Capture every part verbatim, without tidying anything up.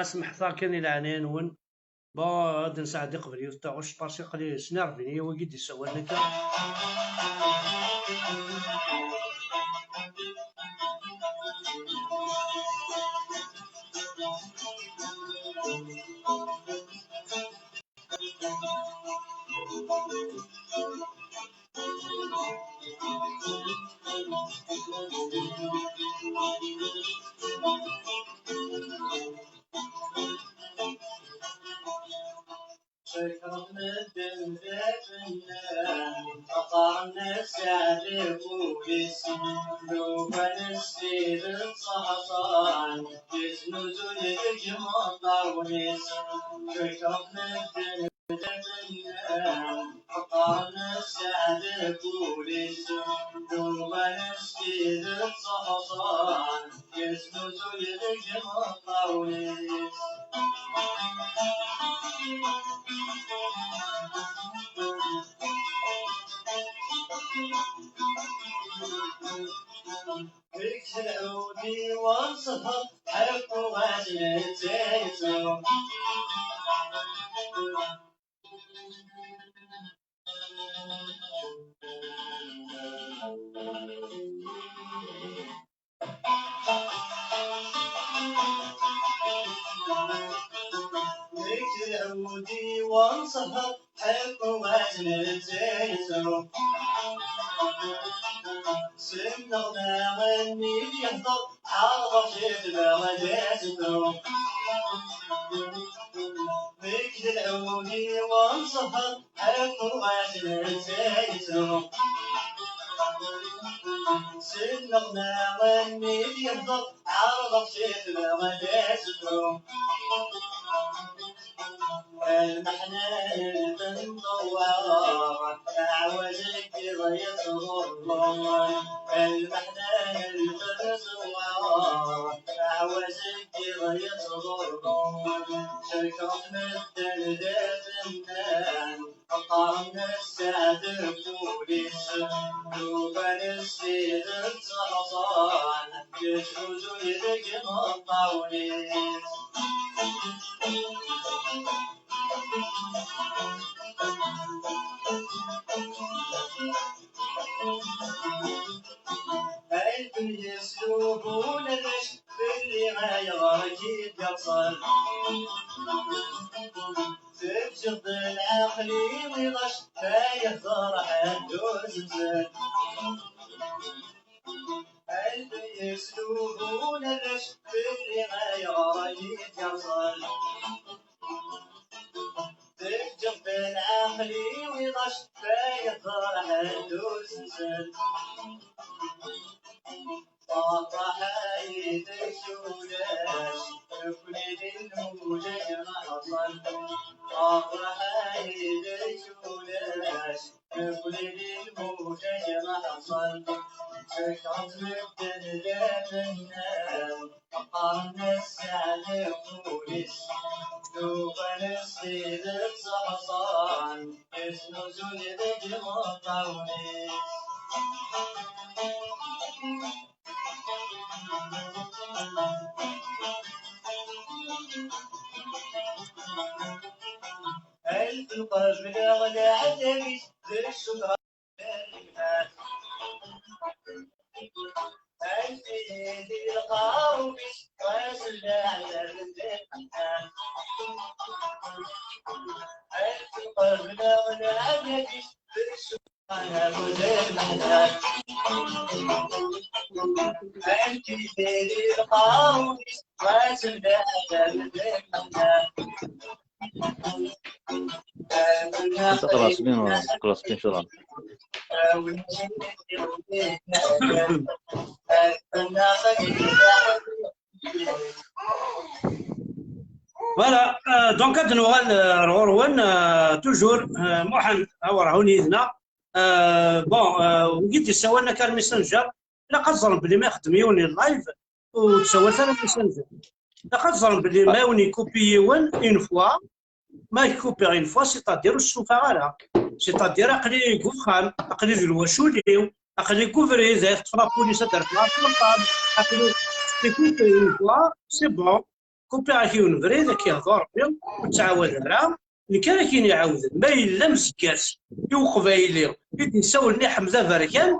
Asmeḥtar kan i leɛnaya-nwen. Bon, ad nesɛeddi qbel yiwet taɣect, parce que aql-i snervini wagi d-isawalen akka. Cekṛen medden d afennan, qqaren-as Saɛd Lbulis, lukan s tidet ṣaṣan, yesnuzuy deg imeṭṭawen-is. Cekṛen medden d afennan, qqaren-as Saɛd Lbulis, lukan s tidet ṣaṣan, yesnuzuy deg imeṭṭawen-is. Deg tedɛut-iw ad nesheṛ, ḥekkuɣ-as netta yettru. Deg tedɛut-iw ad nesheṛ, ḥekkuɣ-as netta yettru. Semmeɣ daɣen mi d-yehdeṛ, ɛerḍeɣ cetbeɣ d asetru. Deg tedɛut-iw ad nesheṛ, ḥekkuɣ-as netta yettru. Semmeɣ daɣen mi d-yehdeṛ, ɛerḍeɣ cetbeɣ d asetru. Lmeḥna n tmeṭṭuwa, aɛwaz deg yiḍ yettḍurru. Lmeḥna n tmeṭṭuwa, aɛwaz deg yiḍ yettḍurru. Cerkeɣ-t medden d afennan, qqaren-as Saɛd Lbulis, lukan s tidet ttaḍsan, yesnuzuy deg imeṭṭawen-is. Ay d-yesluhun arrac, fell-i ayɣer i k-id-yeṭṭel? Tebjiḍ-d lɛaqel-iw i ɣac, ma yehder ḥedd ur zemzel. Ay d-yesluhun arrac, fell-i ayɣer i k-id-yeṭṭel? Tebjiḍ-d lɛaqel-iw i ɣac, ma yehder ḥedd ur zemzel. Ferḥ ay deg ulac, nekkni d lmujaj neḥṣel. Ferḥ ay deg ulac, nekkni d lmujaj neḥṣel. Cekṛen medden d afennan, qqaren-as Saɛd Lbulis, lukan s tidet ttaḍsan, yesnuzuy deg imeṭṭawen-is. Alef lqebla leɛtab-is d cceḍra. Alef yidi lqarun-is, ɣas leɛtab d lmeḥna. Alef lqebla leɛtab-is d cceḍra. خلاص، بين خلاص، بين شو راه؟ Voilà, euh, donc ad nuɣal, euh, ar ɣur-wen, euh, toujours, euh, Muḥend, a wer hun yid-neɣ. Euh, bon, euh, wigi d-yessawalen akka ar Messenger, ilaq ad ẓren belli ma ixeddem yiwen i live, ur ttsawalet ara Messenger. Ilaq ad ẓren belli ma awen-ikupi yiwen une fois, ma ikupi une fois, c'est-à-dire ur stufaɣ ara. C'est-à-dire aql-i deg uxxam, aql-i d lwacul-iw, aql-i deg ubrid, ay teṭṭef la police ad d-rfeɣ ɣef uxxam, aql-i, c'est tout, une fois, c'est bon. Kupiɣ-ak yiwen ubrid, ad k-yehdu Rebbi, ur ttɛawad ara. Nekk ara k-in-iɛawden. Ma yella mzeggas i uqbayli i d-yessawlen i Ḥmed Aberkan,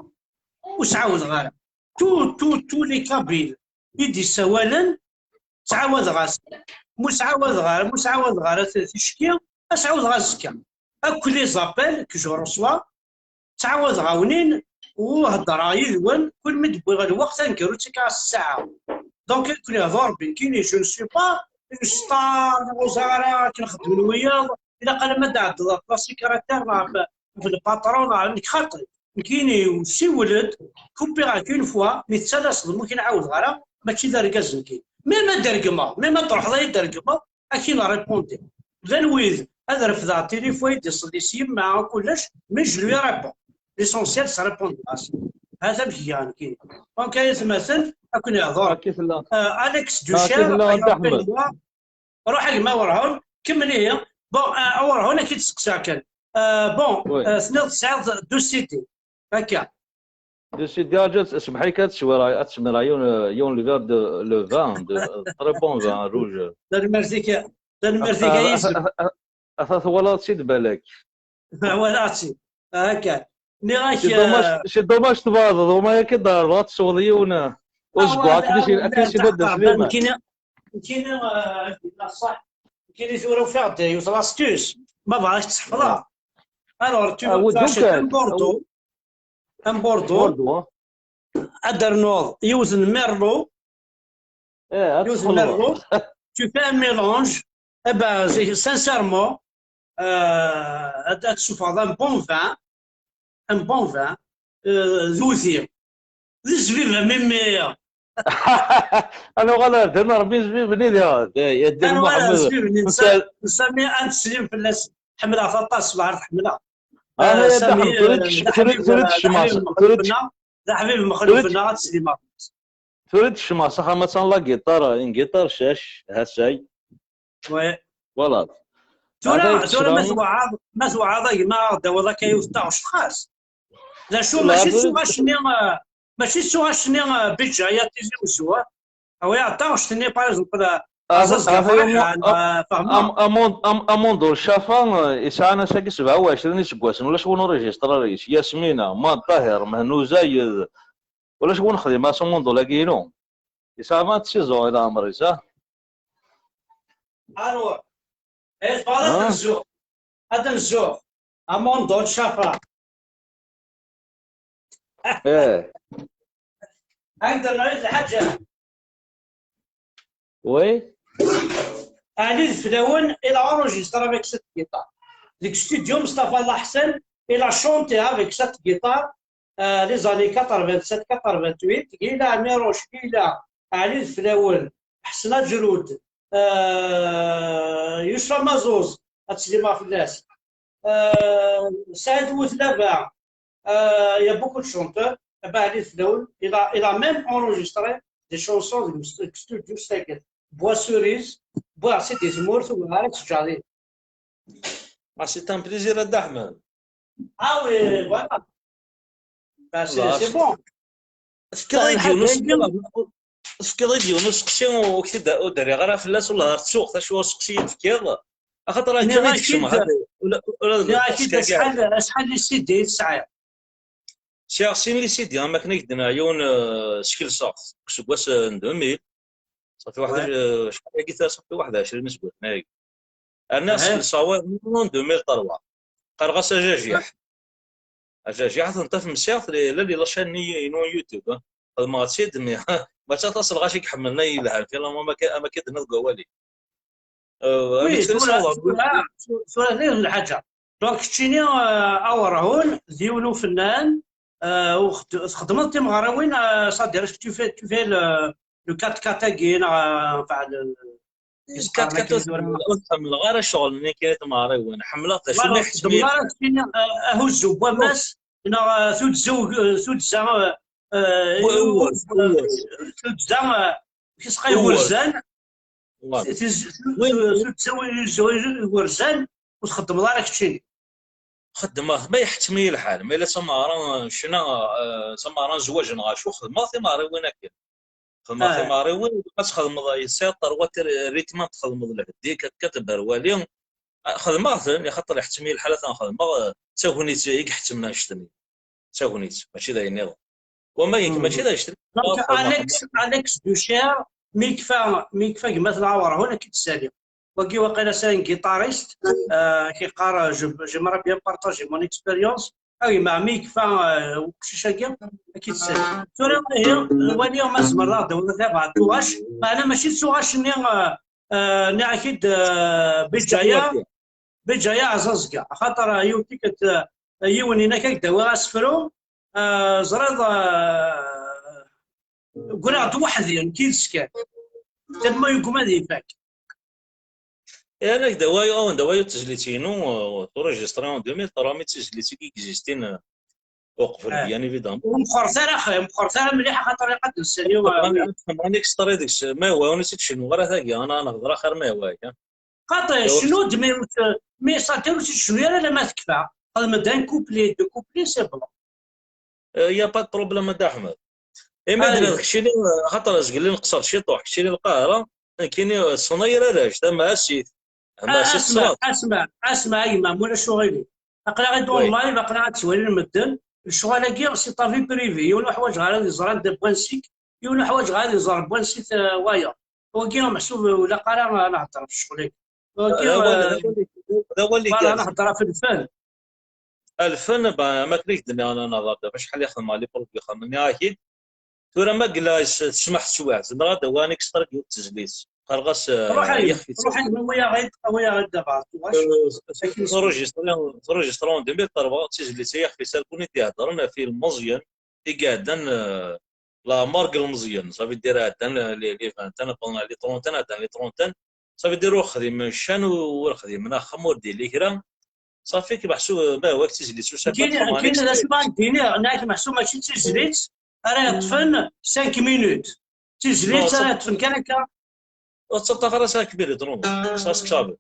ur ttɛawdeɣ ara. Tout, tout, tous les Kabyles i d-yessawalen, ttɛawadeɣ-as. Mu ttɛawadeɣ ara, mu ttɛawadeɣ ara t-, ticki, ad ttɛawdeɣ azekka. Akk les appels que je reçois, ttɛawadeɣ-awen-in, u heddreɣ yid-wen, kul mi d-wwiɣ lweqt, aneggaru d tikka s ssaɛa. Donc, ad ken-ihdu Rebbi, nekkini, je ne suis pas une star, ur ẓriɣ ara akken xeddmen wiyaḍ, ilaq alamma d-ɛeddeḍ ɣef la secrétaire neɣ ɣef, ɣef le patron neɣ nekk xaṭi. Nekkini, siwel-d, kupiɣ-ak une fois, mi tettalaseḍ, mu k-in-ɛawdeɣ ara, mačči d argaz nekkini. Même ad d-regmeɣ, même ad d-truḥeḍ ad yi-d-regmeḍ, ad k-in-répondiɣ. Llan wid, ad refdeɣ tilifu, ad yi-d-iṣelli s yemma, kullec, mais je lui réponds. L'essentiel, c'est répondre-as. Hata amek giɣ nekkini. Donc, ay atmaten, ad ken-ihḍer. Akka tella. Euh, Alex Ducher, akka tella, a Dda Ḥmed. Ruḥ a gma Werhun, kemmel ihi. Bon, euh, a Werhun, ad k-id-seqsiɣ kan. Euh, bon, oui. Euh, tenniḍ tesɛiḍ deux C D. Akka. Deux C D, ǧǧa ad semmeḥ-ik ad teswir, ad tesmir yiwen, yiwen le verre de, le vin, de, très bon vin rouge. Tanemmirt-ik, tanemmirt-ik a yizem. Ata twalaḍ-tt-id balak. Walaɣ-tt-id. Akka. Nniɣ-ak, c'est dommage, euh, c'est dommage tbeɛdeḍ, uma akka d-ɛerḍeɣ ad tesweḍ yiwen, euh, ah, azeggaɣ akken i s-, akken i s-inna Dda Sliman. Nekkini, nekkini, euh, ṣṣeḥ. Nekkini tura ufiɣ-d yiwet l'astuce. Ma bɣiɣ ad k-tt-ḥefḍeɣ. Alors, tu, ah, tu achètes un Bordeaux. Un Bordeaux. Bordeaux, hein. Ad d-ternuḍ yiwet n Merlot. Eh, yiwet n Merlot. Tu fais un mélange. Eh ben, c'est, sincèrement, euh, ad, ad tessufɣeḍ un bon vin, un bon vin, euh, d uti. D zzbib a mimi. Ad nuɣal ar dani Rebbi zzbib-nni di, di, di Muḥemmed. Zzbib-nni, Sami ad teslim fell-as. Ḥemmleɣ-t aṭas, ṣṣbeḥ ar t-ḥemmleɣ. Ah, eh, Sami, tura d, eh, d aḥbib, tura d, eh, d aḥbib Mexluf-nneɣ, d aḥbib Mexluf-nneɣ, ad teslim. Tura d ccma, s axxam attan la guitare, une guitare sèche, hasay. Ouais. Voilà. Tura, tura ma tewɛaḍ, ma tewɛaḍ a gma ad d-tawiḍ akka yiwet n taɣect xas. D acu, mačči d tuɣac-nni, eh, mačči d tuɣac-nni, eh, Bidja, ya Tizi Wezzu, eh? Awi-aɣ-d taɣect-nni, par exemple, eh, Aziz Gafaḥan, eh, fehmeɣ. Amundo Lcafa, eh, yesɛan ass-agi sebɛa u ɛecrin iseggasen, ulac win ur registré ara yes. Yasmina, Maḍ Ṭaher, Mehnuza, yed-, ulac win xdimeɣ s umundo-agi-inu. Yesɛa vingt-six ans i leɛmer-is, ah. Anwa? Eh, tebɣiḍ ad nzuɣ. Ad nzuɣ. Amundo Lcafa. Eh. Anda nɣil lḥaǧa. Oui. Ɛli d Flawen, il a enregistré avec cette guitare. Deg studio Mustapha Laḥsen, il a chanté avec cette guitare, euh, les années quatre-vingt-sept quatre-vingt-huit, yella Ɛmiruc, yella Ɛli d Flawen, Ḥsen Aǧrud, euh, Yusa Maẓuz, ad teslim fell-as. Euh, Saïd Boutlaba, euh, il y a beaucoup de chanteurs. Eh ben, Alid Flaoun, il a, il a même enregistré des chansons de stu-, studio Saget. Bois Cerise, Bois, c'est des morceaux, voilà, c'est joli. Ah, c'est un plaisir, Ahmed. Ah oui, voilà. Ben, c'est, c'est bon. Tefkiḍ-iyi-d yiwen useqsi, tefkiḍ-iyi-d yiwen useqsi ur k-t-id-, ur d-rriɣ ara fell-as, wellah ar ttuɣ tacu useqsi i d-tefkiḍ, axaṭer akka i d-kecmeɣ. Nniɣ-ak-id acḥal, acḥal n les C D i tesɛiḍ? Sɛiɣ sin les C D, am akken i k-d-nniɣ, yiwen, eh, skelseɣ-t deg useggas, eh, n deux mille. Ṣafi waḥed, eh, acḥal-agi ta, ṣafi waḥed ɛecrin iseggasen-agi. Rniɣ skelseɣ wayeḍ-nni en deux mille trois. Qqareɣ-as Ajajiḥ. Ajajiḥ, ad ten-tafem, sɛiɣ-t, la, la, la chaîne-nni inu YouTube, ah. Xedmeɣ-tt-id, mais mačči taṣelɣact i iḥemmlen ay yelhan, finalement, am akka, am akka d-tenniḍ deg wawal-ik. Euh, oui, tura, tura, tura, tura, d lḥaǧa. Donc, keččini, euh, a Werhun, d yiwen ufennan, euh, u xed-, txeddmeḍ timeɣriwin, euh, c'est-à-dire, est-ce que tu fais, tu fais le, le quatre quatre-agi, neɣ, euh, enfin, le, quatre quatre ur ḥemmleɣ ara ccɣel-nni kan i tmeɣriwin. Ḥemmleɣ d acu ma ḥettmi. Ur ḥemmleɣ ara keččini, euh, ahuzzu n wammas, neɣ, euh, tuddza, euh, tuddza, euh, euh, tuddza, euh, kis qa iwerzan, tuddza iwerzan, ur txeddmeḍ ara keččini. Xeddmeɣ, ma iḥettem-iyi lḥal, ma yella d tameɣra n ccna, eh, d tameɣra n zzwaǧ neɣ acu, xeddmeɣ timeɣriwin akken. Xedmeɣ timeɣriwin, ad txedmeḍ, yesɛiḍ terwa tir-, rythme ad txedmeḍ lehdi, kat, kat berwali. Ah, xedmeɣ-ten, axaṭer iḥettem-iyi lḥal ad ten-xedmeɣ, eh, d tagnit i iḥettmen annect-nni. D tagnit, mačči d ayen nniḍen. Wama yak, mačči d annect-nni. Donc, Alex, Alex Ducher, mi yekfa, mi yekfa gma-t lɛawar hun, ad k-id-ssali. Wagi waqila c'est un guitariste, euh, qui yeqqar, euh, je, j'aimerais bien partager mon expérience. Ah oui, ma mi yekfa, euh, uqcic-agi, ad k-id-ssali. Tura, ihi, nwali ma tzemreḍ ad d-tawiḍ tabaɛtuɣac, meɛna mačči d tuɣac-nni, euh, euh, nniɣ-ak-id, euh, Bijaya, Bijaya Ɛzaẓga. Axaṭer, euh, yiwet tikkelt, euh, yiwen inak ad k-d-awiɣ asefru, euh, ẓriḍ, euh, ggreɣ-d weḥd-i, nekk yid-s kan. Tama yugma ad ifak. Ihi, ad d-awiɣ, ad d-awiɣ tizlit-inu, euh, turejistriɣ en deux mille trois, mi d tizlit i existin, euh, uqbel, bien évidemment. Ur meqqret ara, meqqret ara mliḥ, axaṭer ilaq ad d-nsali, euh, un extrait deg-s, ma yehwa, ur tt-id-cennuɣ ara tagi, ana, ana hḍeṛ axir ma yehwa, ya. Xaṭi, cnu-d, mi ur tt-, mi ṣatir ur tt-id-cennu ara, lama tekfa. Xdem-d un couplet, deux couplets, c'est bon. Euh, y a pas de problème, a Dda Ḥmed. Imi d-nniɣ keččini, xaṭer azgel-nni nqeṣṣer ciṭuḥ, keččini Lqahira, nekkini, euh, ṣṣenayra arrac, tamɛasit, tamɛasit asma, ṣṣenat. Asma, asma, a gma, mulac uɣilif. Aql-aɣ-id en live, aql-aɣ ad ttwalin medden. Lecɣal-agi, c'est ta vie privée. Yiwen ur ḥwaǧeɣ ara ad iẓer anda n wansi-k, yiwen ur ḥwaǧeɣ ara ad iẓer n wansi-t, euh, wayeḍ. Wagi, meḥsub, ur ilaq ara ad nehder ɣef ccɣel-agi. Wagi, d awal, euh, d awal, d awal voilà, igerrzen. Nehder ɣef lfen. Lfen, ba, am akken i k-d-nniɣ, ana nehder-d ɣef acḥal i xedmeɣ les programmes-nni, aki. Tura ma yella s-, tesmaḥ teswiɛt, zemreɣ ad d-awiɣ un extrait n yiwet tezlit. Qqareɣ-as, eh, ruḥ ay, ruḥ ay, awi-aɣ-id, awi-aɣ-id d abeɛṭuwac. Eh, akken s-, trujistriɣ, trujistriɣ en deux mille trois, d tizlit-a ixef-is akk i d-iheddren ɣef yilmeẓyen i iɛeddan, eh, leɛmer deg ilmeẓyen. Ça veut dire ɛeddan, eh, les, les vingtaines, pendant les trentaines, ɛeddan les trentaines. Ça veut dire ur xdimen ccan, ur xdimen axxam, ur d-yelli kra. Ṣafi, meḥsub, ma yehwa-k tizlit s usafa. Nekkini, nekkini d acu bɣiɣ ad k-d-iniɣ, nniɣ-ak meḥsub mačči d tizlit ara yeṭṭfen cinq minutes. D tizlit ara yeṭṭfen kan akka. Ur ttaṭṭaf ara cinq minutes, non. Ça, c'est grave.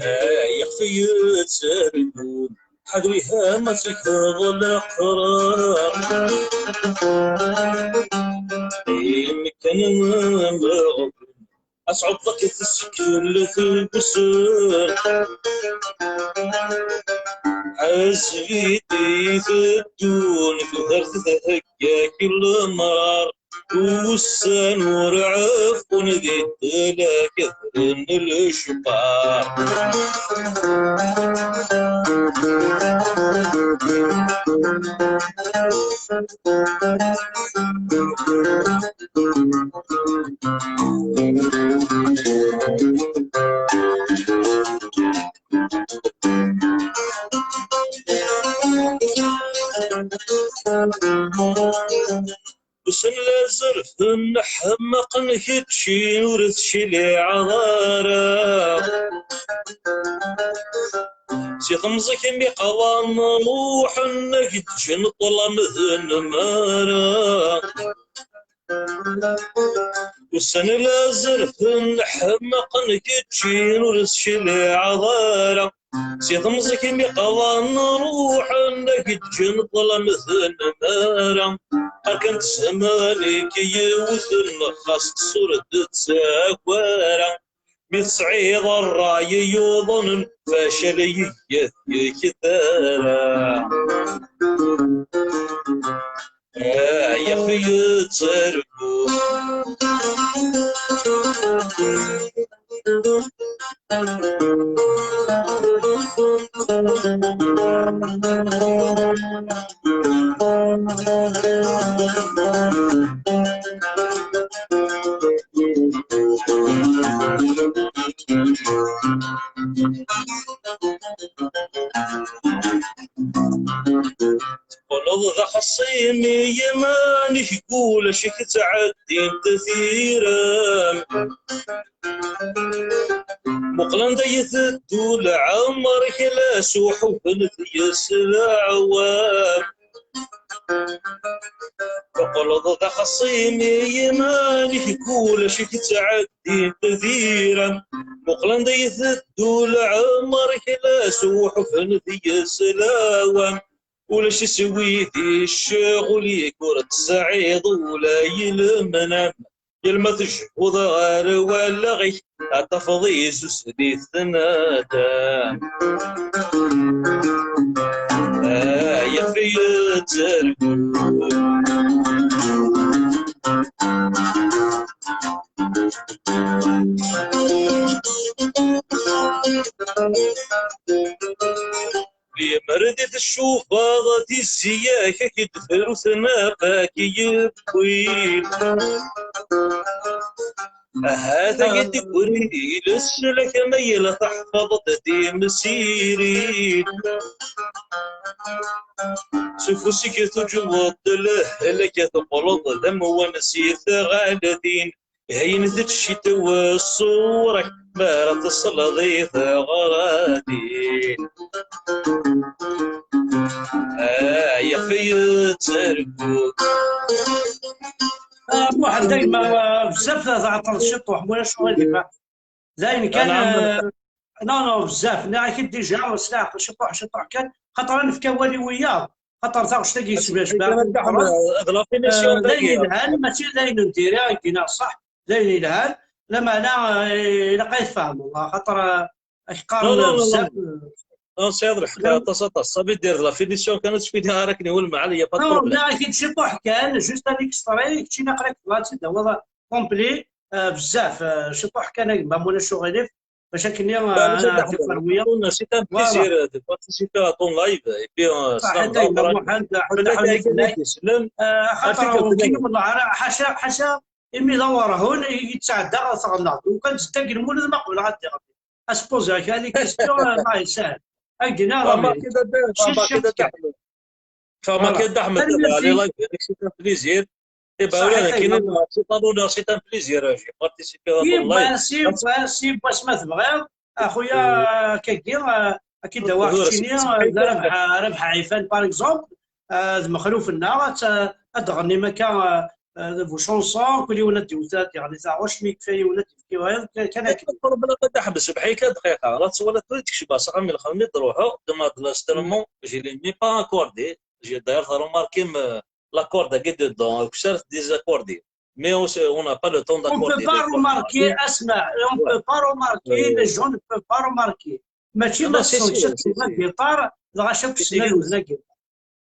Ay, ixef-iyi ttargun, ḥader ihi ma tekkeḍ leqrar. Qqim kan am aɣbel, ad tɛuḍeḍ ad k-tesseklet deg usser. Ḥaseb-it iteddun, tudert thegga-k lemrar. Ussan ur ɛeffun di ddel-ak, adren lecqar. Ussan la zerfen ḥemmaqen kečči ur tciliɛeḍ ara. Si temẓi-k imi qḍan ruḥen ak-d-ǧǧen ṭṭlam d nnmara. Ussan la zerfen ḥemmaqen kečči ur tciliɛeḍ ara. Si temẓi-k imi qḍan ruḥen ak-ǧǧen ṭṭlam d nnmara. Qqar kan d zzman i k-yewten xas qṣur d ttawara. Mi tesɛiḍ ṛṛay yuḍnen facal iyyat yektar. Ay, ixef-iyi ttargu. Teqqleḍ d axeṣṣim i yiman-ik, ulac i k-ttɛeddint tira. Muqlen-d ay teddu leɛmer-ik, la suḥufen deg-s leɛwam. Teqqleḍ d axeṣṣim i yiman-ik, ulac i k-ttɛeddint tira. Muqlen-d ay teddu leɛmer-ik, la suḥufen deg-s leɛwam. Ulac iswi di ccɣel-ik, ur tesɛiḍ ula i lemnam. Yal ma tejbuḍ ɣer wallaɣ-ik, ad tafeḍ izus di tnata. Ay, ɣef i yettergu. Limer di tcubaḍ tizzi-yak, ad k-id-tefru tnafa k-yewwin. Ahat ad k-id-teggri leslak ma yella teḥfaḍeḍ timsirin. S ufus-ik tuǧumeḍ lehlak, teqqleḍ d amwan si tɣaltin. Hayen tettcitew ṣṣur-ik mi ara tesleḍ i teɣradin. Ay, ɣef i yettergu. Ah, Muḥend, a gma, bezzaf tɛeṭṭleḍ ciṭuḥ, ma ulac uɣilif. D ayen kan, ah, non, non, bezzaf. Nniɣ-ak-id dija, s leɛqel, ciṭuḥ, ciṭuḥ kan. Xaṭer ad nefk awal i wiyaḍ. Xaṭer taɣect-agi yesbecbeɛ. Kan ad taḥmed, d la finition. Ah, d ayen yelhan, mačči d ayen n diri, ay d-iniɣ ṣṣeḥ. D ayen yelhan. Lameɛna, eh, ilaq ad tfehmeḍ. Xaṭer, eh, ak-qqaren bezzaf, eh, non, tesɛiḍ lḥeqq, aṭas, aṭas. Ça veut dire, la finition kan ad tfini ara akken iwulem ɛali, y a pas de problème. Non, nniɣ-ak-id ciṭuḥ kan, juste un extrait, keččini aql-ak tebɣa ad tt-id-tawiḍ complet, euh, bezzaf, euh, ciṭuḥ kan a gma, ma ulac uɣilif, bac akkenni, euh, ad nɛeddi ɣer wiyaḍ. C'est un plaisir de participer à ton live, et puis, euh, ṣaḥit a gma Muḥend, ḥemmel aḥemmel fell-ak. Axaṭer awki, wallah, ara, ḥaca, ḥaca, imi d awerhun i yettɛedda ɣer teɣlaḍ. Lukan d-tagi lmulud ma qebleɣ ad d-iɣli. Ad s-poser kra des questions, euh, Allah yesahel. Ad d-iniɣ la vérité. Remarque, Dda Ḥmed, les lives, c'est un plaisir. Eh ben, c'est un plaisir. J'ai participé à ton live. Merci, merci, ma tebɣiḍ, a xuya, akkagi, euh, ad k-id-awiɣ keččini, euh, d Rabeḥ, Rabeḥ Ɛifan, par exemple, euh, d Mexluf-nneɣ, ad, ad d-ɣennim akka, euh, euh, de vos chansons, kul yiwen ad d-iwet, ad d-iɣenni taɣect, mi yekfa yiwen ad d-yefk i wayeḍ, kan, kan akken. Ṭṭleb la ma d-ḥbes, bḥi kan dqiqa, la twala tura tekcem s axxam i lxedma i d-ruḥeɣ, demain de l'instrument, je l'ai même pas accordé, j'ai d'ailleurs remarqué, euh, l'accord-agi dedans, que ça désaccordé. Mais on se, on n'a pas le temps d'accorder. On peut pas remarquer, asma, on peut pas remarquer, les gens ne peuvent pas remarquer. Mačči ma tessneḍ ciṭ la guitare, dɣa akk ssnen la guitare.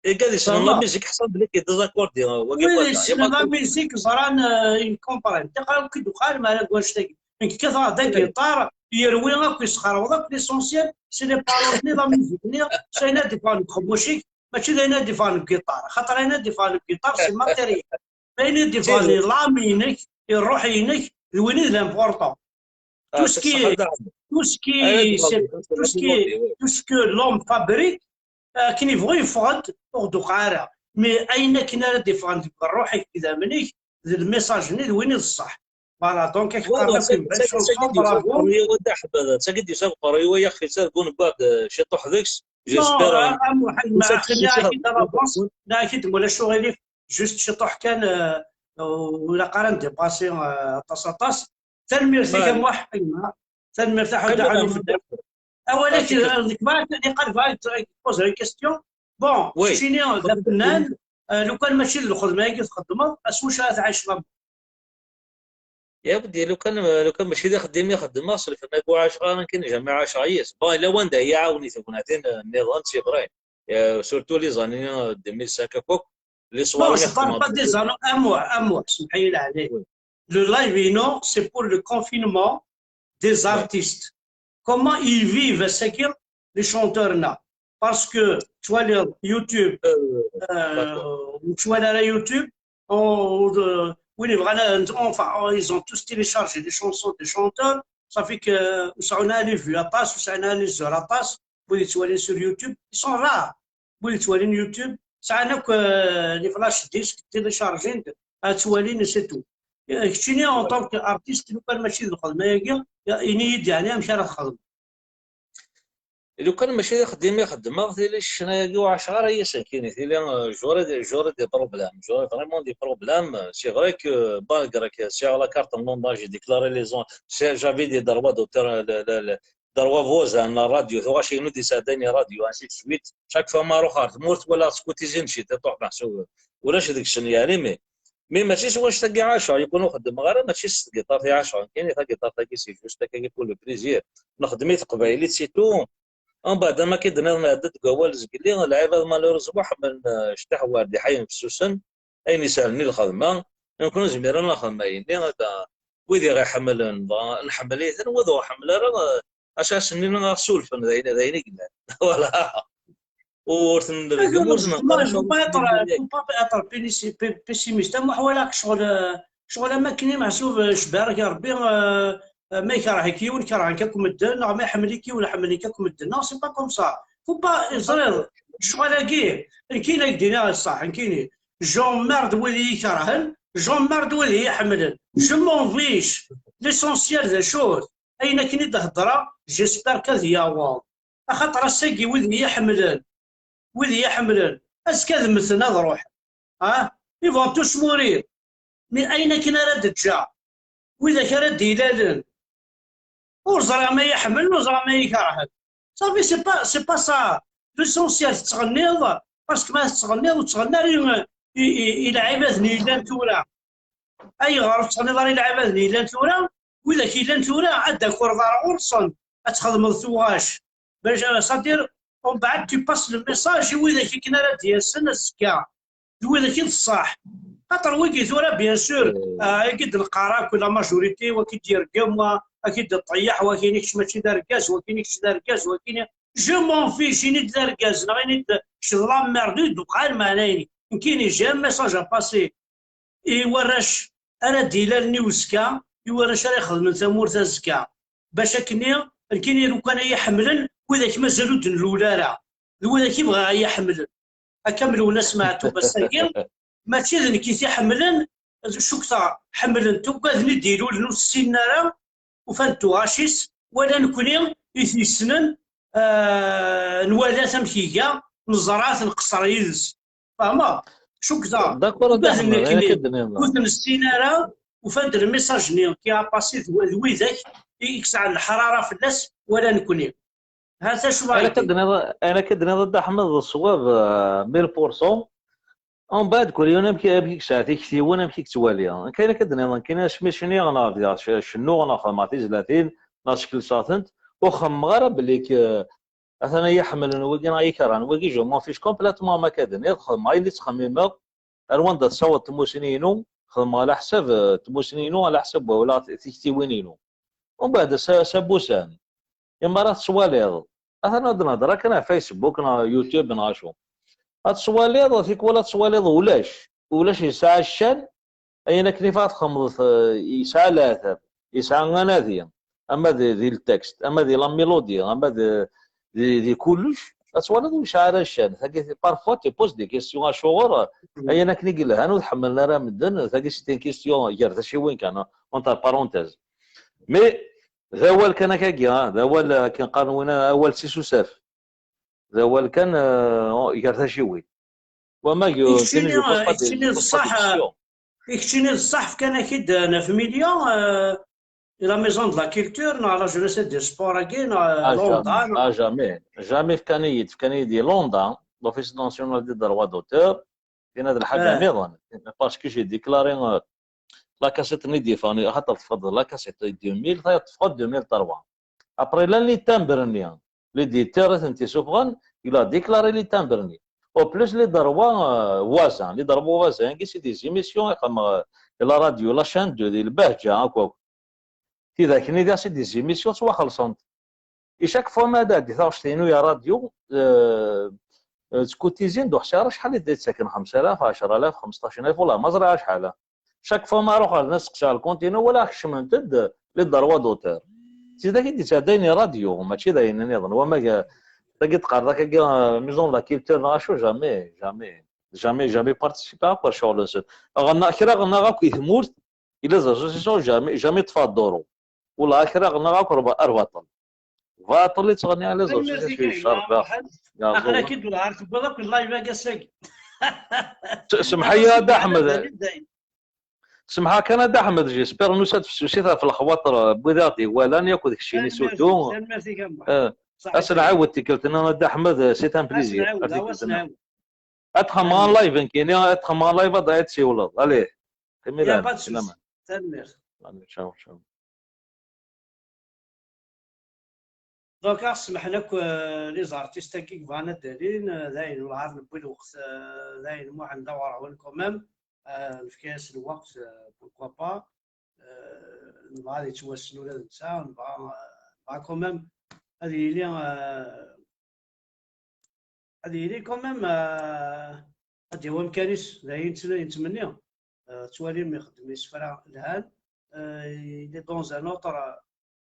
Igad yessnen la musique ḥṣan belli k-id-désaccordé. Wid yessnen la musique ẓran, euh, ils comprennent. Tiqal akk i d-uqal mi ara gwanect-agi. Nekk kkateɣ-d agiṭar, yerwi akk, yesxerweḍ akk, l'essentiel c'est les paroles-nni, la musique-nni, c'est ayen ad d-iffɣen deg uqemmuc-ik, mačči d ayen ad d-iffɣen deg ugiṭar. Xaṭer ayen ad d-iffɣen deg ugiṭar c'est matériel. Ayen i d-iffɣen, l'âme-inek, ṛṛuḥ-inek, d win i d l'important. Tout ce qui est, tout ce qui, c'est, tout ce qui est, tout ce que l'homme fabrique, euh, akken yebɣu yeffeɣ-d, ur ɣ-d-tuqiɛ ara. Mais ayen akken ara d-iffɣen deg ṛṛuḥ-ik, deg idammen-ik, d lmessage-nni d win i d ṣṣeḥ. Voilà, donc, ad k-qqaren akk une belle chanson, bravo. Tagi d-yusa uqerruy-iw, ay axi, ttargun wwiɣ-d, euh, ciṭuḥ deg-s. Non, j'espère, euh, a Muḥend, ma aql-i ak-id à l'avance, nniɣ-ak-id ma ulac uɣilif, juste ciṭuḥ kan, euh, ur ilaq ara ndipasi, euh, aṭas, aṭas. Tanemmirt-ik a Muḥ, a gma. Tanemmirt a Ḥud Ḥanuf. Awal-ik, euh, nekk bɣiɣ ad k-poser une question. Bon, keččini d afennan, euh, lukan mačči d lxedma-agi txeddmeḍ, s wacu ara tɛiceḍ a Muḥ? Ya weddi, lukan, lukan mačči d axeddim i xeddmeɣ, s lfenna-agi ur ɛaceɣ ara, nekkini jamais ɛaceɣ yis. Bon, yella wanda i yi-iɛawen i tegnatin, euh, nniḍen, c'est vrai. Euh, surtout les années, euh, deux mille cinq akk, les soirées. Non, je parle pas des années, a Muḥ, a Muḥ, semmeḥ-iyi leɛnaya. Le live-inu, c'est pour le confinement des artistes. Comment ils vivent, c'est que les chanteurs là. Parce que tu vois le YouTube, euh, tu vois la YouTube, on, euh, oui, les vrais, enfin, ils ont tous téléchargé des chansons des chanteurs. Ça fait que, euh, ça, on a les vues, aṭas, ça, on a les heures, aṭas. wid yettwalin sur YouTube, ils sont rares. Wid yettwalin YouTube sɛan akk, euh, les flash disques, téléchargin-d, ad ttwalin, c'est tout. Eh, keččini, en tant qu'artiste, lukan mačči d lxedma-agi, ini-yi-d, yeɛni, amek ara txedmeḍ? Lukan mačči d axeddim i xeddmeɣ, tili ccna-agi ur ɛaceɣ ara yis-s nekkini. Tili, euh, j'aurais des, j'aurais des problèmes. J'aurais vraiment des problèmes. C'est vrai que, malgré que sɛiɣ la carte en Londres, j'ai déclaré les ans, c'est, j'avais des droits d'auteur, euh, le, le, le, droits voisins, la radio, tuɣac-inu di sɛeddayen i radio, ainsi de suite. Chaque fois ma ruḥeɣ ɣer tmurt, walaɣ tkutizin ciṭ, iṭuḥ meḥsub. Ulac deg-sen, yeɛni, mais, mais mačči s wannect-agi i ɛaceɣ, yukan ur xeddmeɣ ara, mačči s tgiṭart i ɛaceɣ nekkini, tagiṭart-agi, c'est juste akka pour le plaisir. Nexdem i teqbaylit, c'est tout. Umbeɛd, am akka i d-tenniḍ, nɛedda deg wawal zgelli, lɛibad malheureusement ḥemmlen, euh, cṭiḥ war d iḥayen fessusen, ayen isehlen i lxedma, nekkni ur nezmir ara ad nexdem ayenni, ad, wid i ɣ-iḥemmlen, dɣa nḥemmel-iten, wid ur ɣ-ḥemmel ara, euh, acu ad sen-nini, ad ɣ-surfen, d ayen, d ayen i yellan. Voilà. Ur ten-nrgem, ur Faut pas être, faut pas être pessi-, pe-, pessimiste. Am uḥwalaɣ ccɣel, ccɣel am akken i meḥsub, eh, cbarek Rebbi, eh, eh, ma ikerh-ik yiwen, kerhen-k akk medden, neɣ ma iḥemmel-ik yiwen, ḥemmlen-k akk medden. Non, c'est pas comme ça. Faut pas, ẓriḍ, ccɣel-agi, nekkini ad k-d-iniɣ ṣṣeḥ, nekkini. J'emmerde wid i yi-kerhen, j'emmerde wid i yi-ḥemmlen. Je m'en fiche. L'essentiel d acu-t? Ayen akken i d-heddreɣ, j'espère qu'ad yaweḍ. Axaṭer ass-agi wid i yi-ḥemmlen, wid i yi-ḥemmlen, azekka ad mmten, ad ruḥen. Ah, ils vont tous mourir. Mais ayen akken ara d-ǧǧeɣ, widak ara d-ilalen, ur ẓriɣ ma iyi-ḥemmlen, ur ẓriɣ ma iyi-kerhen. Safi, c'est pas, c'est pas ça. L'essentiel, tettɣenniḍ, parce que ma tettɣenniḍ, ur tettɣenni ara i, i, i, i lɛibad-nni yellan tura. Ayɣer ur tettɣenniḍ ara i lɛibad-nni yellan tura? Widak yellan tura, ad d-takiḍ ar ɣur-sen, ad txedmeḍ tuɣac. Bac, c'est-à-dire, umbeɛd, tu passes le message i widak akken ara d-yasen azekka. D widak i d ṣṣeḥ. Xaṭer wigi tura, bien sûr, ah, agi d-neqqar akk, la majorité, waki d-yergem, wa, aki d-ṭeyyeḥ, wakini kečč mačči d argaz, wakini kečč d argaz, wakini, je m'en fiche, ini-d d argaz, neɣ ini-d kečč d la merde, ur d-uqal meɛna-inek. Nekkini, j'ai un message à passer i warrac ara d-ilalen i uzekka, i warrac ara ixedmen tamurt azekka. Bac akkenni, nekkini lukan ay iyi-ḥemmlen, widak mazal ur d-nlul ara. D widak i bɣiɣ ay iyi-ḥemmlen. Akka am Lwennas Meɛtub ass-agi, mačči d nekk i t-iḥemmlen, cukkteɣ ḥemmlen-t akk widen i d-ilulen, ur t-ssinen ara, ufan-d tuɣac-is, wala nekkni i t-yessnen, ah, nwala-t amek iga, neẓra-t, nqeṣṣer yid-s. Fehmeɣ? Cukkteɣ. D'accord, ula d nekni ur t-nessin ara, ufan-d lmissaj-nni qui a passé d, d widak i yesɛan leḥrara fell-as wala nekkni. Ha-t acu ara d-tenniḍ. Ayen akka d-tenniḍ a Dda Ḥmed d ṣṣwab, euh, mille pour cent. Umbeɛd, kul yiwen amek, amek i yesɛa tiktiwin, amek i yettwali. Ayen akka d-tenniḍ, nekkini asmi cniɣ neɣ bdiɣ c-, cennuɣ neɣ xedmeɣ tizlatin neɣ skelseɣ-tent, ur xemmeɣ ara belli k-, atan ay iyi-ḥemmlen wigi neɣ ay iyi-kerhen wigi, je m'en fiche complètement, ma akka d-tenniḍ, xedmeɣ ayen i ttxemmimeɣ, ar wanda tessaweḍ tmusni-inu, xedmeɣ ala ḥsab, eh, tmusni-inu, ala ḥsab wala t-, tiktiwin-inu. Umbeɛd, s, s abusam, imi ara tettwaliḍ, atan ad nehder akken ɣef Facebook neɣ YouTube neɣ acu. Ad tettwaliḍ, tikwal ad tettwaliḍ ulac, ulac yesɛa ccan, ayen akken i txedmeḍ, eh, yesɛa leɛtab, yesɛa anadi, ama di, di le texte, ama di la mélodie, ama di, di, di kullec, ad twaliḍ ur yesɛi ara ccan. Tagi, parfois, tu poses des questions, acuɣer, ayen akken i yelhan ur t-ḥemmlen ara medden, tagi, c'est une question gar taciwin kan, entre parenthèses. Mais, d awal kan akkagi, ah, d awal, ah, akken qqaren win, awal s isusaf. D awal kan, ah, gar taciwin. Wama, i keččini, i keččini d ṣṣeḥ, i keččini d ṣṣeḥ, fkan-ak-id neuf millions, euh, la maison de la culture, neɣ la jeunesse et des sports-agi, neɣ, ah, Londres, jamais, neɣ? Ah, jamais, jamais fkan-iyi-d, fkan-iyi-d i Londres, l'Office national des droits d'auteur, tin ad lḥaǧa nniḍen, parce que j'ai déclaré, euh, la cassette-nni d-yeffɣen, axaṭer teffeɣ-d la cassette deux mille, tayeḍ teffeɣ-d deux mille trois. Après, llan les timbres-nni, l'éditeur i tent-isuffɣen, il a déclaré les timbres-nni. Au plus, les droits, euh, voisins, les droits voisins, c'est des émissions, comme, euh, la radio, la chaîne deux, di Lbahǧa, akk, akk. Tidak-nni, c'est des émissions ttwaxellṣent. Et chaque fois ma d-tɛeddi taɣect-inu i ṛṛadyu, euh, euh, tkutizin d uḥṣir, acḥal i d-yettaken? Xemsa alaf, ɛecra alaf, xemseṭṭac alaf, wala ma ẓriɣ acḥal. Chaque fois ma ruḥeɣ ad seqsiɣ le continu, walaɣ kecment-d les droits d'auteur. D tidak i d-yettɛeddayen i ṛṛadyu, mačči d ayen nniḍen. Wama ga-, Tagi teqqar d akka, euh, maison de la culture, neɣ acu, jamais, jamais, jamais, jamais participer akk ar ccɣel-nsen. Ɣenna, kra ɣennaɣ akk i tmurt, ila d association, jamais, jamais ṭṭfeɣ duru. Wala kra ɣennaɣ akk ar ba-, ar baṭel. Baṭel i ttɣenni ala d association, yeccer da. Aql-ak-id lɛar tewwiḍ akk live-agi ass-agi. S-, semḥ-iyi a Dda Ḥmed. Semḥ-iyi kan a Dda Ḥmed, j'espère nusa-d fessusit ɣef lexwaṭer n wid aɣ-d-iwalan, yakk d keččini surtout. Tanemmirt-ik a Muḥ. Eh, ad s-nɛawed tikkelt-nni a Dda Ḥmed, c'est un plaisir. Ad s-nɛawed, awa s-nɛawed. Ad txemmeɣ en live nekkini, ad txemmeɣ en live, ad d-tsiwleḍ. Allez, qim i lɛali. Tanemmirt. Allez, ciao, ciao. Donc, ad ɣ-smaḥen akk, euh, les artistes-agi yebɣan ad d-alin, euh, dayen, welɛad newwi lweqt, euh, dayen, Muḥend d aɣerɣun quand même, euh, nefka-as lweqt, euh, pourquoi pas, euh, nebɣa ad yettwassen ula d netta, nebɣa, euh, nebɣa quand même ad yili, euh, ad yili quand même, euh, ad d-yawi amkan-is, d ayen yettn-, yettmenni. Euh, ttwalim ixeddem isefra lhan, euh, il est dans un autre,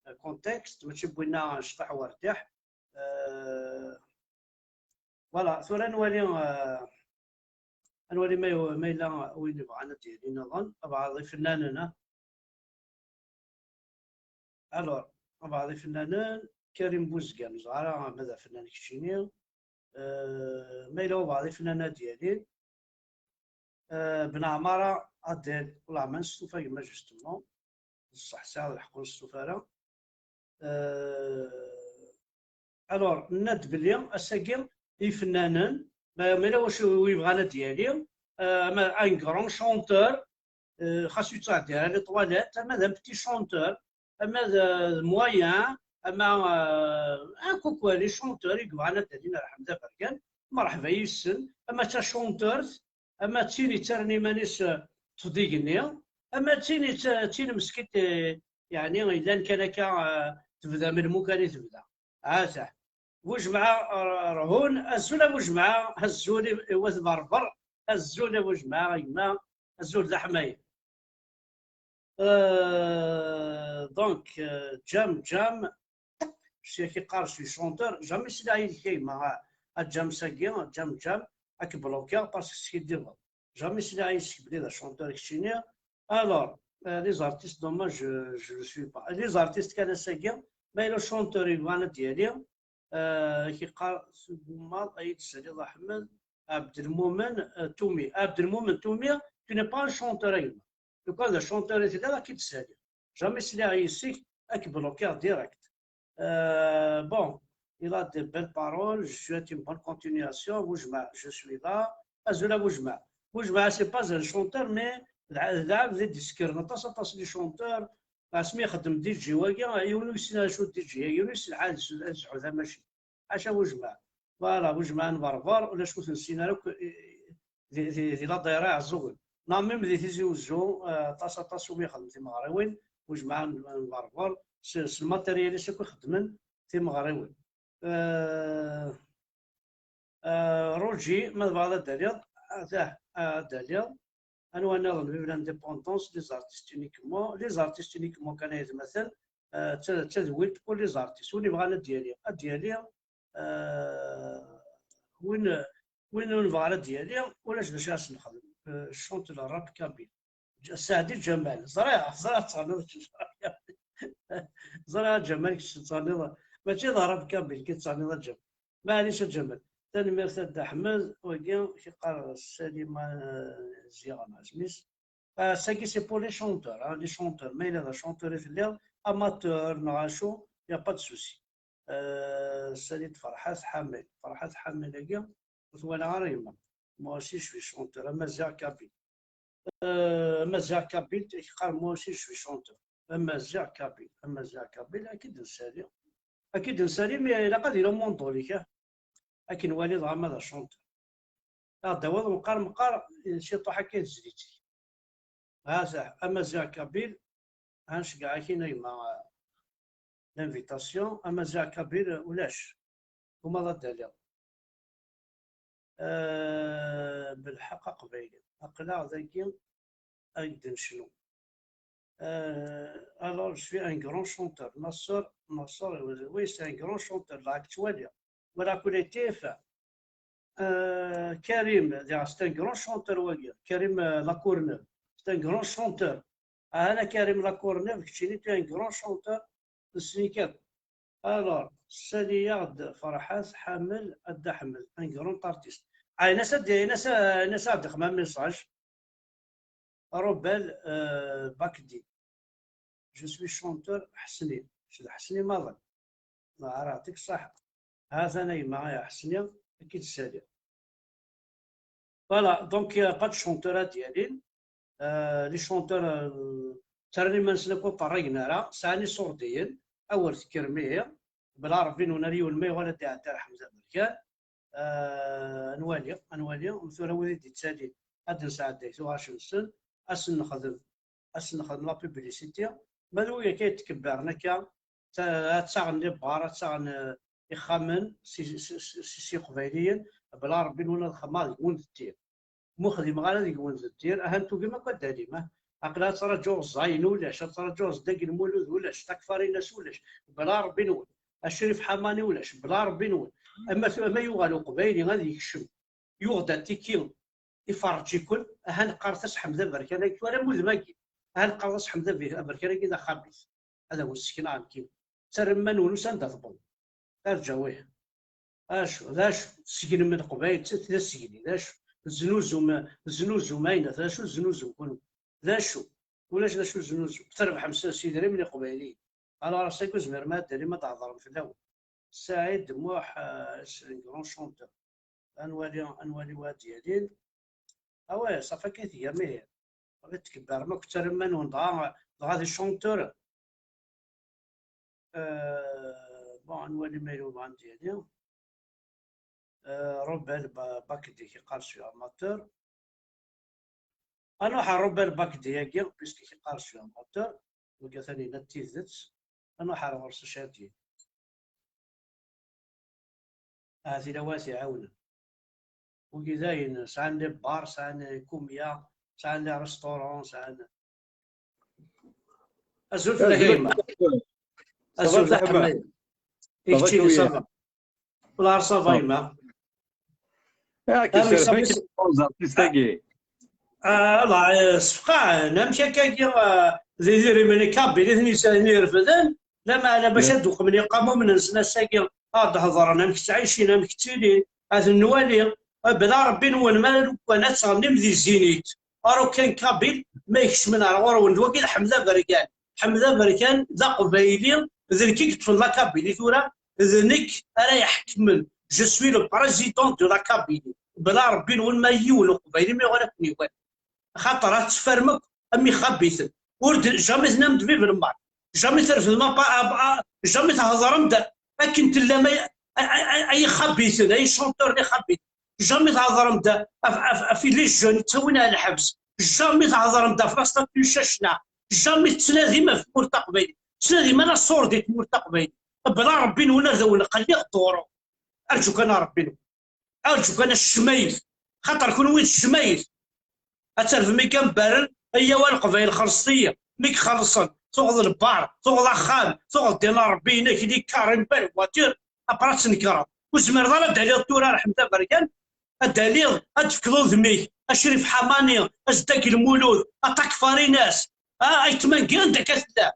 euh, contexte, mačči n winna cṭiḥ wertiḥ. Euh, voilà, tura ad nwali, euh, ad nwali ma, ma yella win yebɣan ad d-yali nniḍen, abɛaḍ ifennanen, ah. Alors, abɛaḍ ifennanen, Karim Bouzgan, ẓer ara ma d afennan keččini. Euh, ma yella wabɛaḍ ifennanen ad d-yalin. Euh, Ben Ɛmara Adel, wellah ma nestufa gma justement. Ṣṣeḥ, sɛiɣ lḥeqq ur nestufa ara. Euh, alors, nenna-d belli ass-agi ifennanen, ma, ma yella wacu i yebɣan ad d-yali, euh, ama un grand chanteur, euh, xas ur yettɛeddi ara les toilettes, ama d un petit chanteur, ama d, d moyen, ama, euh, un coucou les chanteurs i yebɣan ad d-alin ar Ḥmed Aberkan, merḥba yes-sen, ama d tacanturt, ama d tin yettarran iman-is, euh, teṭṭef-d igenni, ama d tin yett-, d tin meskint, euh, yeɛni yellan kan akka, euh, tebda melmi kan i tebda. Ata. Bujemɛa, uh, Rhun, azul a Bujemɛa, azul i, i wat Berber, azul a Bujemɛa, a gma, azul d aḥmayen. Euh, donc, euh, Jam Jam, je suis, qui parle, je suis chanteur, jamais sliɣ yid-k a gma, a Jam sagi, Jam Jam, ad k-blokiɣ parce que skidibeḍ. Jamais sliɣ yis-k belli d achanteur keččini. Alors, euh, les artistes, dommage, je, je le suis pas. Les artistes kan ass-agi, ma yella chanteur yebɣan ad d-yali, euh, ki qqar tgummaḍ ad yi-d-tsaliḍ Aḥmed Abdelmoumen, euh, Toumi. Abdelmoumen Toumi, tu n'es pas un chanteur, a gma. Lukan d achanteur i telliḍ, ad k-id-ssaliɣ. Jamais sliɣ yis-k, ad k-blokiɣ direct. Euh, bon, il a de belles paroles, je souhaite une bonne continuation. Bujemɛa, je suis là. Azul a Bujemɛa. Bujemɛa, c'est pas un chanteur, mais d, d lɛebd i d-isekren aṭas, aṭas n les chanteurs. Asmi ixeddem D J wagi, yiwen ur yessin acu d D J, yiwen ur yessin ad, ad yesɛu tamacint. Ḥaca Bujemɛa. Voilà, Bujemɛa n Berber, ulac ur t-nessin ara akk, eh, di, di, di la dayra Iɛeẓẓugen. Neɣ même di Tizi Wezzu, eh, aṭas, aṭas umi ixeddem timeɣriwin, Bujemɛa n, n Berber, s, s lmatéryel-is akk i xeddmen timeɣriwin. Eh, eh, Roger, ma tebɣiḍ ad d-taliḍ, atah, ad d-taliḍ. Anwa nniḍen, vive l'indépendance, les artistes uniquement, les artistes uniquement kan ay atmaten, eh, d ta-, d tadwilt pour les artistes. Win yebɣan ad d-yali, ad d-yali, eh, win, win ur nebɣi ara ad d-yali, ulac d acu ara s-nexdem. Eh, je chante le rap kabyle. J-, Saɛdi Ǧamal, ẓriɣ, ẓriɣ tettɣenniḍ, ẓriɣ a Ǧamal kečč tettɣenniḍ, mačči d rap kabyle i tettɣenniḍ a Ǧamal. Maɛlic a Ǧamal. Tanemmirt a Dda Ḥmed, wagi, k-iqqar Salima, eh, Ziɣen, isem-is. Ah, sagi c'est pour les chanteurs, hein, les chanteurs. Ma yella d achanteur i telliḍ, amateur, neɣ acu, y a pas de souci. Euh, salut Ferḥat Ḥamil. Ferḥat Ḥamil-agi, ur t-walaɣ ara yemma. Moi aussi, je suis chanteur, amaziɣ kabyle. Euh, amaziɣ kabyle, k-iqqar, moi aussi, je suis chanteur. Amaziɣ kabyle, amaziɣ kabyle, ad k-id-nsali. Ad k-id-nsali, mais ilaq ad yili umundul-ik, ah. Ad k-nwali dɣa ma d achanteur. Ad d-tawiḍ meqqar, meqqar, ciṭuḥ akka i tezlit-ik. Hata, amaziɣ kabyle, ad nceggeɛ-ak-in a gma, l'invitation, amaziɣ kabyle, ulac. Umaḍ ad d-taliḍ. Euh, belḥeqq aqbayli. Aql-aɣ dagi ad d-necnu. Euh, alors, je suis un grand chanteur. Nasser, Nasser, oui, c'est un grand chanteur. Là, actuel. wala collectif. Euh, Karim, c'est un grand chanteur, wagi. Karim, euh, Lacourneuve, c'est un grand chanteur. Ah, ana Karim Lacourneuve, keččini, tu es un grand chanteur de sneaker. Alors, sali-aɣ-d Ferḥat Ḥamel Ad Ḥmed, un grand artiste. Ah, in-as ad, in-as, in-as ad d-xdem un message. Robel, euh, Bakdi. Je suis chanteur ḥesni. Kečč d ḥesni maḍi. Neɛra, yeɛṭik ṣṣeḥḥa. Ha-t-an a yemma, ay ḥesni, ad k-id-ssaliɣ. Voilà, donc, il n'y a pas de chanteur ad d-yalin. Euh, les chanteurs, euh, ttarran iman-nsen akk ur ṭṭerrigen ara, sɛan iṣurdiyen, awer tekkrem ihi, bla Ṛebbi-nwen ar yiwen ma yuɣal ad d-iɛeddi ar Ḥemza Berkan. Euh, ad nwali, ad nwali, tura wid i d-yettalin ad d-nesɛedday tuɣac-nsen, ad sen-nexdem, ad sen-nexdem la publicité. Ma d wid akka yettkebbaren akka, ta-, ad ttaɣen les bars, ad ttaɣen, euh, ixxamen si, si, si, si, si Iqbayliyen, bla Ṛebbi-nwen ad xedmeɣ deg-wen d tir. Ma ur xdimeɣ ara deg-wen d tir, ahan tugim akk ad d-talim, ah. Aql-aɣ ad traǧuɣ ẓẓayen ulac, ad traǧuɣ zeddag n Lmulud ulac, takfarinas ulac, bla Ṛebbi-nwen. Acrif Ḥamani ulac, bla Ṛebbi-nwen. Ama tu-, ama yuɣal Uqbayli ad yekcem, yuɣ-d atiki, iferreǧ-iken, ahan qqaret-as Ḥemd Aberkan, akken tura am udem-agi. Ahan qqaret-as Ḥemd Aberkan-agi d axabit. Ad awen-ssekneɣ nekkini. Ttarram iman-nwen usan-d ad tewwḍem. Arǧaw ih. Acu, d acu? Tseglem Leqbayel, d tasegli, d acu? Teznuzum, teznuzum ayna, d acu teznuzum kunwi? D acu? Ulac d acu teznuzum. Trebḥem s, s idrimen iqbayliyen. Alors, ass-agi ur zmiren ara ad d-talim ad d-hedrem fell-awen. Saɛid Muḥ, euh, c'est un grand chanteur. Ad nwali, ad nwali wa ad d-yalin. Ah ouais, ṣafi akka i tgam ihi. Ɣef tkebbarem akk ttarram iman-nwen dɣa, dɣa d chanteur. Euh, bon, ad nwali ma yella ubɣa ad d-yali. Euh, Robel Ba-, Bakdi k-iqqar je suis amateur. Ad nruḥ ar Robel Bakdi-agi, puisque k-iqqar je suis amateur. Wagi atan yenna-d tidet. Ad nruḥ ar ɣur-s acu ad d-yini. Ahat yella wa ad t-iɛawnen. Wigi dayen, sɛan les bars, sɛan kumya, sɛan les restaurants, sɛan. Azul fell-ak a yemma. Azul fell-ak a yemma. I keččini, ça va? Wala ça va a yemma. Amek ça va? Artiste-agi. Ah, la, eh, sfeqɛen, amek akka-agi, eh, d idrimen n Kabyle i ten-is-, i ten-irefden, lameɛna bac ad d-uqmen iqamumen-nsen ass-agi, ad d-hedren amek ttɛicin, amek ttilin, ad ten-nwali, eh, bla Ṛebbi-nwen, ma lukan ad tɣennim di Zénith, arukan Kabyle, ma ikecmen ar ɣur-wen, d wagi d Ḥmed Aberkan. Ḥmed Aberkan d Aqbayli, d nekk i yeṭṭfen la Kabyle tura, d nekk ara iḥekmen. Je suis le président de la Kabylie. Bla Ṛebbi-nwen ma yiwen Uqbayli ma yuɣal ad ken-iwali. Axaṭer ad teffrem akk am ixabiten. Ur d, jamais tennam-d vive le Maroc. Jamais terfdem apa, apa, jamais thedrem-d akken tellam ay, ay, ay, ay ixabiten, ay chanteur n ixabiten. Jamais thedrem-d af, af, af les jeunes yettawin ar lḥebs. Jamais thedrem-d af la statue n Cacna. Jamais tettnadim af tmurt taqbaylit. Tettnadim ala ṣṣur di tmurt taqbaylit. Bla Ṛebbi-nwen ad awen-qelliɣ duru. Arǧu kan a Ṛebbi-nwen. Arǧu kan a ccmayt. Xaṭer kunwi d ccmayt. Ad terfem igambaren, ay awal Leqbayel xelṣet-iyi. Mi k-xellṣen, tuɣeḍ lbar, tuɣeḍ axxam, tuɣeḍ din a Ṛebbi inek, les cars, une belle voiture, après ad tnekreḍ. Ur tezmireḍ ara ad d-taliḍ tura ar Ḥmed Aberkan, ad d-taliḍ, ad d-tefkeḍ udem-ik, Acrif Ḥamani, Azdag Lmulud, Aṭak Farinas, a, aytma n anda akka tella?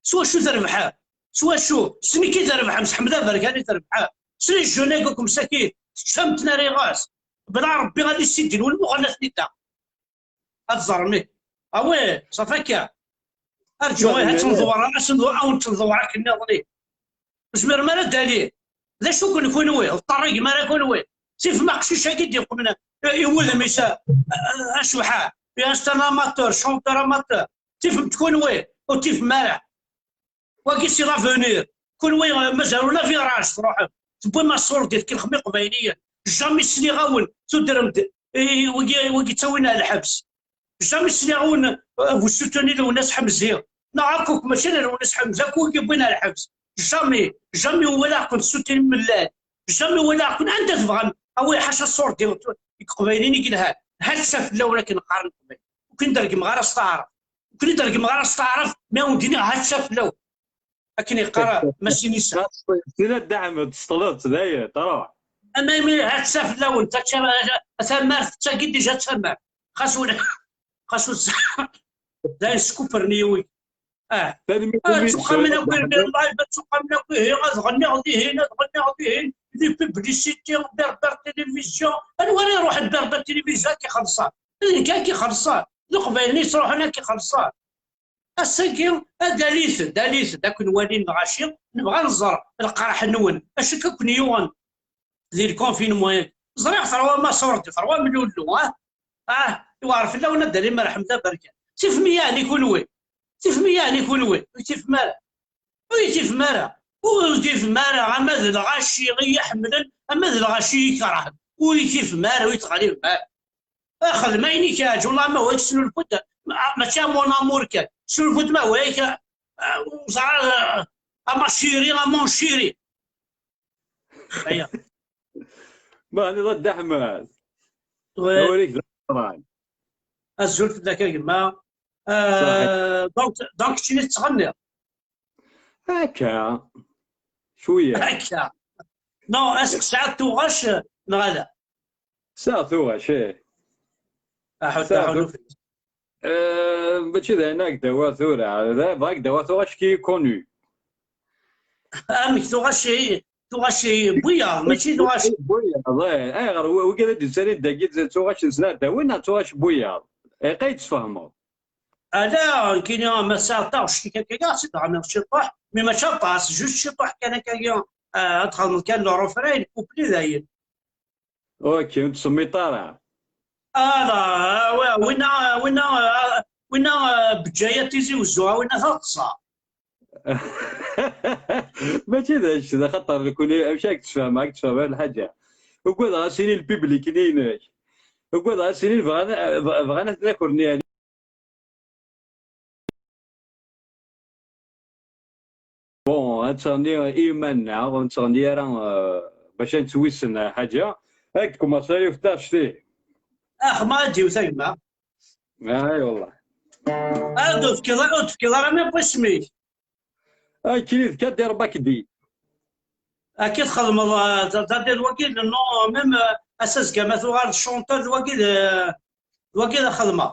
S wacu trebḥem? S wacu? S nekk i trebḥem, s Ḥmed Aberkan i trebḥem. S les jeunes-agi akk msakit, teččam-ten ar iɣes. Bla Ṛebbi ad issidin wul muɣen ad ten-id-aɣ. Ad ẓermi. Awi, ṣafi akka. Arǧu, ad tt-nḍewwer, ad tt-nḍewwer, ad wen-tt-nḍewwer akken nniḍen. Ur tezmirem ara ad d-tali. D acu-ken kunwi? Ur teṭṭarrigem ara kunwi. Tif ma aqcic-agi d-iqmen i wudem-is, a, a, a Cebḥan. C'est un amateur, chanteur amateur. Tifem-t kunwi, ur tifem ara. Wagi c'est l'avenir. Kunwi, eh, mazal ula virage truḥem. Tewwim aṣurdi, tkelxem iqbayliyen. Jamais sliɣ-awen, tudrem-d, eh, wagi, wagi ttawin ar lḥebs. Jamais sliɣ-awen, eh, bu sutuni Lwennas Ḥemzi. Neɣ akk mačči d Lwennas Ḥemzi, akk wigi wwin ar lḥebs. Jamais, jamais walaɣ-ken tsutunim mellal. Jamais walaɣ-ken anda tebɣam. Awi ḥaca ṣṣurdi deg iqbayliyen i yelhan. Ha-tt-a fell-awen akken qqaren iqbayliyen. Ur ken-id-reggmeɣ ara s taɛrabt. Ur ken-id-reggmeɣ ara s taɛrabt, mi awen-d-iniɣ ha-tt-a fell-awen. Akken yeqqar Masinisa. Tina Dda Ḥmed, tesṭleḍ-tt, dayen, truḥ. Ama imi ha-tt-a fell-awen, ta-, ta-, tamart, d tagi déjà d tamart. Xas ur, xas ur, dayen skuffren-iyi wigi. Ah. Tanemmirt Ah, imi ttuqamen akk i tesɛiḍ. Live, ttuqamen akk ihi, ad ɣenniɣ dihin, ad ɣenniɣ dihin, les publicités, Berbère Télévision. Anwa ara iruḥen Berbère Télévision, ad k-ixelṣen? D nekk ad k-ixelṣen. D Leqbayel-nni yettruḥun ad k-ixelṣen. Ass-agi, ad alit-d, alit-d, ad ken-walin lɣaci, nebɣa ad nẓer lqerḥ-nwen, acu akka ken-yuɣen di lkonfinmu-agi. Ẓriɣ terwam aṣurdi, terwam lullu, ah? Ah, iwɛer fell-awen ad d-alim merḥem taberkan. Tifem yeɛni kunwi? Tifem yeɛni kunwi? Ur tifem ara? Ur yi-tifem ara? Ur yi-tifem ara, ama d lɣaci i yi-ḥemmlen, ama d lɣaci i yi-kerhen. Ur yi-tifem ara, ur yi-teɣlibem ara. Xdem ayen i k-iɛeǧben, ama hwa tesnulfut, ma-, mačči am mon amour kan. Tesnulfut ma hwa-k, ah, ur ẓer ara, ah, a ma chérie, a mon chéri. Aya. Ma hniḍ a Dda Ḥmed. Ouais. Awal-ik d ameqqran. Azul fell-ak a gma. Ṣaḥit. Euh, donc, donc, keččini tettɣenniḍ? Akka. Cwiya. Akka. Non, est-ce que tesɛiḍ tuɣac, neɣ ala? Sɛiɣ tuɣac, ih. Aḥut, sɛiɣ aḥut tuɣac. Euh, mačči d ayen ad k-d-awiɣ tura, d, bɣiɣ ad k-d-awiɣ tuɣac qui est connu. Amek tuɣac i, tuɣac i Bwiyaḍ, mačči tuɣac. Bwiyaḍ, eh. Ayɣer wi-, wigad i d-yettalin dagi d tuɣac-nsen ad d-awin neɣ tuɣac n Bwiyaḍ? Iqa i d-tfehmeḍ. Ala, nekkini ma sɛiɣ taɣect-ik akka, ad tt-id-ɣniɣ ciṭuḥ, mais mačči aṭas, juste ciṭuḥ kan akka, ah, ad txedmeḍ kan le refrain, le couplet dayen. Ok, ur ttsemmiṭ ara. Ala, wi-, winna, winna, ah, winna, ah, Bǧayet Tizi Wezzu, ah, winna taḍsa. Mačči d acu, d axaṭer nekni, amek ad k-tfehmeɣ, ad k-tfehmeɣ lḥaǧa. Ugadeɣ ad s-inin lpiblik-nni-inek. Ugadeɣ ad s-inin bɣan, bɣan ad ten-akren yani. Bon, ad teɣni i iman-nneɣ, ur nettɣenni ara, euh, bac ad nettwissen ḥaǧa. Ad k-d-kumaṣ ara yufet taɣect-ihi. Ax, ma ad d-iwet a gma. Ay, wallah. Ad ur tefkiḍ, ur tefkiḍ ara mi isem-ik. Akken i d Kadir Bakdi. Akka txedmeḍ, euh, d, d, d wagi, non, même, euh, ass azekka ma tuɣal chanteur, d wagi, d, d wagi ad xedmeɣ.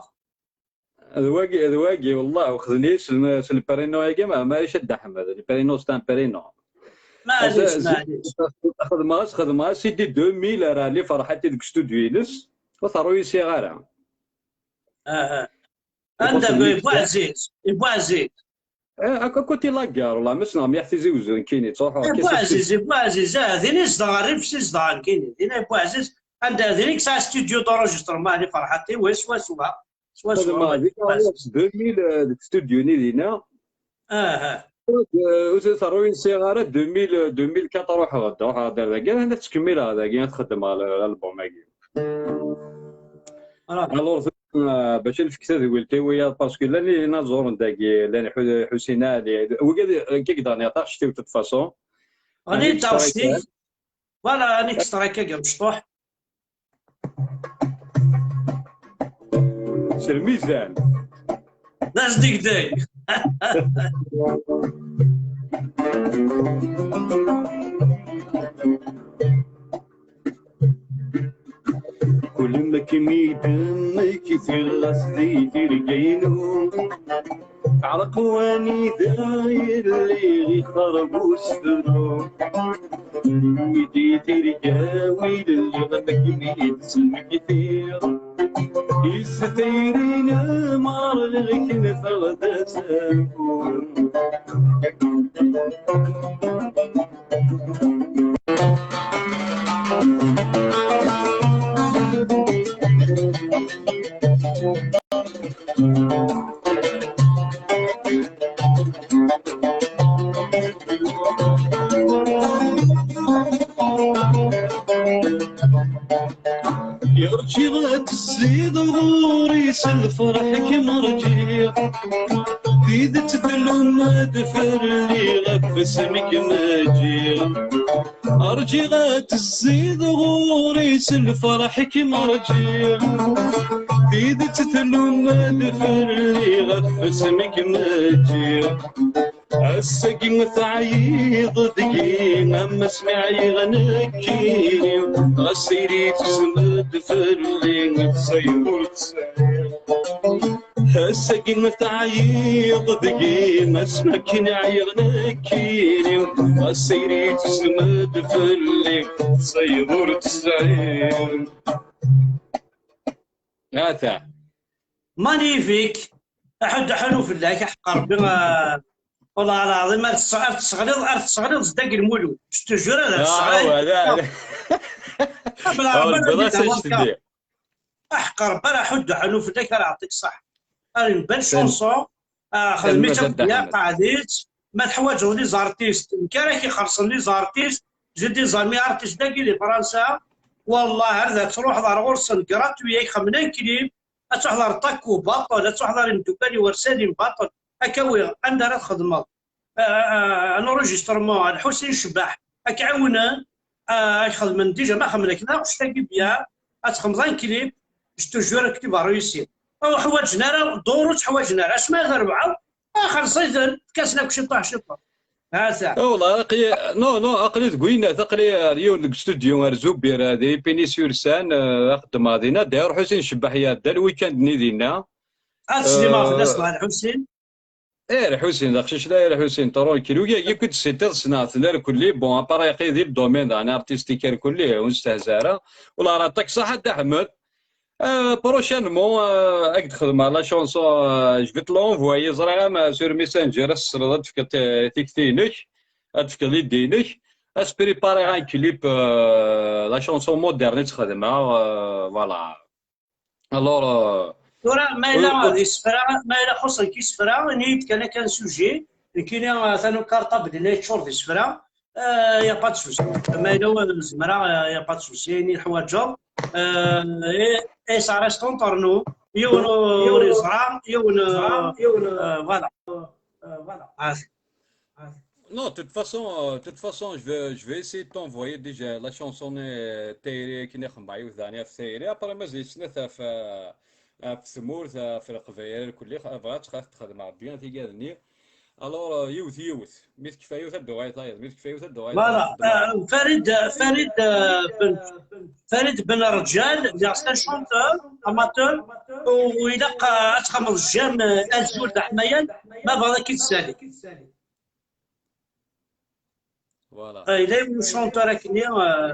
D wagi, d wagi, wallah, uxden-iyi s le, s le prénom-agi, ma, maɛlic a Dda Ḥmed, le prénom, c'est un prénom. Maɛlic, maɛlic. Xedmeɣ-as, xedmeɣ-as C D deux mille ara Ali Ferḥati deg studio-ines, ur t-ruyisiɣ ara. Ah, ah. Anda, Buɛziz, Buɛziz. Eh, ak-, akk côté la gare, la, ma ssneɣ mliḥ Tizi Wezzu, nekkini, ttruḥuɣ akka s Buɛziz, Buɛziz, ah, din i zedɣeɣ, Rifs i zedɣeɣ nekkini, din i Buɛziz, anda, din i yesɛa studio d'enregistrement Ali Ferḥati, oui, swaswa, swaswa, xedmeɣ oui, di Buɛziz. Deux mille, euh, deg studio-nni dinna. Ah, ah. Ur, ur terruyisiɣ ara deux mille, deux mille quatre ruḥeɣ-d, ruḥeɣ-d ar dagi, ad tettkemmileɣ dagi, ad xedmeɣ l-, l'album-agi. Voilà. Alors, euh, bac ad nefk tadwilt i wiyaḍ, parce que llan inaẓuren dagi, llan Ḥu-, Ḥusin Ali, wigad akka i d-ɣniɣ taɣect-iw de toute façon. Ɣni taɣect-ik. Voilà, un extrait akka mecṭuḥ. S lmizan. D asdegdeg. Kul ma kem-idemmek tiɣas di tirga-inu. Ɛreq wanida yelli ixerb usefru. Mi d-tirga wi lliɣ ma kem-id-smektiɣ. Is tayri-inem ɣer lɣeknef ɣer d asafu. Rǧiɣ ad tezziḍ ɣur-i s lferḥ kem-rǧiɣ. Tidet tlummed fell-i ɣef wasmi kem-ǧǧiɣ. Rǧiɣ ad tezziḍ ɣur-i s lferḥ kem-rǧiɣ. Tidet tlummed fell-i ɣef wasmi kem-ǧǧiɣ. Ass-agi teɛyiḍ deg-i, am asmi ɛyiɣ nekkini. Ɣas tayri tezmed fell-i, tesɛiḍ ur tesɛiḍ. Ass-agi teɛyiḍ deg-i, am asmi akken ɛyiɣ nekkini. Ɣas tayri tezmed fell-i, tesɛiḍ ur tesɛiḍ. Ata. Magnifique. Aḥud aḥunu fell-ak, aḥeqq Rebbi. Ah, والله العظيم، ar tesseɣliḍ, ar tesseɣliḍ zdag lmulud. Je te jure, ar tesseɣliḍ. Aḥeqq Rebbi, ara ḥud aḥunu fell-ak, ara ɛṭik ṣṣeḥ. Ar une belle chanson. Ah, xdem-itt akk, ya qaɛed-itt. Ma teḥwaǧeḍ les artistes, nekk ara k-ixelṣen les artistes. J'ai des amis artistes dagi di Fransa. Wallah, ar d ad truḥeḍ ar ɣur-sen gratuit, ad k-xedmen un clip. Ad truḥeḍ ar Taku, baṭel. Ad truḥeḍ ar imeddukal-iw ar Salim, baṭel. Ad k-awiɣ anda ara txedmeḍ, ah, ah, un enregistrement, Lḥusin Cebbaḥ, ad k-ɛiwnen, ah, ad k-xedmen déjà, ma xedmen akken, aqcic-agi bien, ad txedmeḍ un clip, je te jure, clip va réussir. Ur ḥwaǧen ara, dur ur tt-ḥwaǧen ara, asma ad rebɛeḍ, ah, xelṣ-iten, fk-asen akk ciṭuḥ ciṭuḥ. Hata. Oh, والله aqli, non, non, aqli deg winnat, aqli ar yiwen deg studio, ar Zubir, di Épinay-sur-Seine, eh, ad xeddmeɣ dinna. D'ailleurs, Ḥusin Cebbaḥ iɛedda lweekend-nni dinna. Ad slimeɣ fell-as, eh, Lḥusin. Eh, Lḥusin, d aqcic la, Lḥusin, tranquille. Wigi akk i d-tessitiḍ ssneɣ-ten irkelli. Bon, appareil aqli di le domaine, daɣen, artistique irkelli, ur nestehza ara. Wala, ara ṭak ṣaḥa, Dda Ḥmed. Euh, prochainement, euh, ad k-d-xedmeɣ la chanson, euh, je vais te l'envoyer, ẓriɣ am sur Messenger, ad s-tesleḍ, ad d-tefkeḍ ti-, tikti-inek, ad d-tefkeḍ l'idée-inek, ad s-prépariɣ un clip, euh, la chanson moderne i tt-xedmeɣ, euh, voilà. Alors, euh, tura, ma yella ur, ur d isefra, ma yella xuṣṣen-k isefra, ini-yi-d kan akka sujet, nekkini, euh, atan ukarṭabl-inu yeččur d isefra, euh, y a pas de souci. Ma yella ur nezmer, euh, y a pas de souci, ayen i teḥwaǧeḍ, euh, et, et ça reste entre nous, yiwen ur yeẓra, yiwen, euh, euh, voilà. Euh, voilà. Ah. Non, de toute façon, euh, de toute façon, je vais, je vais essayer de t'envoyer déjà la chanson, euh, tayri, akken i xedmeɣ yiwet daɣen ɣef tayri. Après, mazal snat ɣef, euh, ɣef tmurt, ɣef Leqbayel, kulli, bɣiɣ ad tt-xedmeɣ bien, tigad-nni. Alors, euh, yiwet, yiwet. Mi tekfa yiwet, ad d-uɣaleɣ tayeḍ. Mi tekfa yiwet, ad d-uɣaleɣ tayeḍ. Voilà. Euh, Farid, euh, Farid, euh, Ben, Farid Ben Rǧal, d un chanteur, amateur, u ilaq, euh, ad txedmeḍ j'aime, euh, azul d aḥmayan, ma bɣiḍ ad k-id-sali. Voilà. Ah, yella yiwen n chanteur akkenni, euh,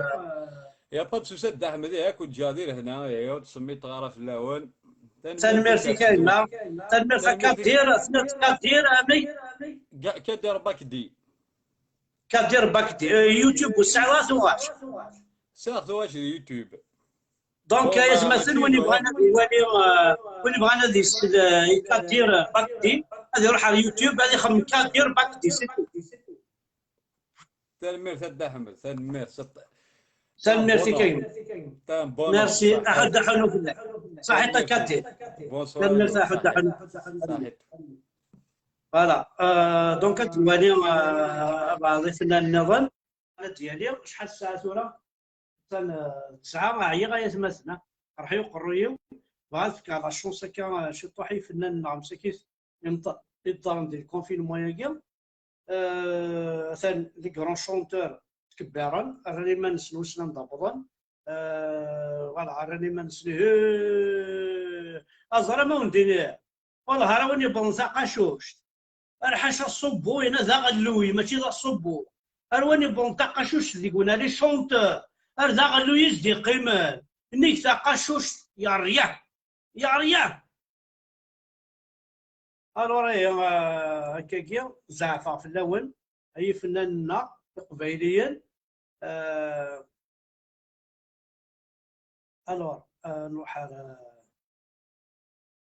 y a pas de souci, Dda Ḥmed, ih, ad ken-ǧǧeɣ di lehna, ih, ur ttsemmiṭeɣ ara fell-awen. Tanemmirt-ik a gma. Tanemmirt a Kadir, tenniḍ Kadir, amek? Ga-, Kadir Bakdi. Kadir Bakdi, euh, YouTube, ur tesɛiḍ ara tuɣac? Sɛiɣ tuɣac di YouTube. Donc, ay atmaten, win yebɣan ad iwali, euh, win yebɣan ad isel, euh, i Kadir Bakdi, ad iruḥ ar YouTube, ad ixemmem Kadir Bakdi, c'est tout. Tanemmirt a Dda Ḥmed, tanemmirt. Tanemmirt i kayem. Merci, aḥud aḥunu fell-ak. Saḥit a Kadir. Tanemmirt aḥud aḥunu. Voilà. Euh, donc, ad nwali, euh, abeɛḍ ifennanen nniḍen. Ad d-yali, acḥal ssaɛa tura? Atan, euh, tesɛa, ɛyiɣ ay atmaten, ah. Qerḥ-iyi uqerruy-iw. Bɣiɣ ad fkeɣ la chance akka, euh, ciṭuḥ i yifennanen-nneɣ msakit imeṭ-, iḍerren di le confinement-agi. Euh, atan les grands chanteurs tkebbiren, rran iman-nsen wissen anda wwḍen. Euh, voilà, rran iman-nsen, hee, aẓra ma wen-d-iniɣ. Wallah, ar win yewwḍen taqacuct. Ar ḥaca aṣubbu, yenna d aɣelluy, mačči d aṣubbu. Ar win yewwḍen taqacuct deg-wen, ar les chanteurs, ar d aɣelluy i s-d-yeqqimen. Nnig taqacuct, yerya, yerya. Alors, ihi, euh, akkagi, zeɛfeɣ fell-awen, ay ifennanen-nneɣ iqbayliyen. Euh, alors, euh, nruḥ ar, euh,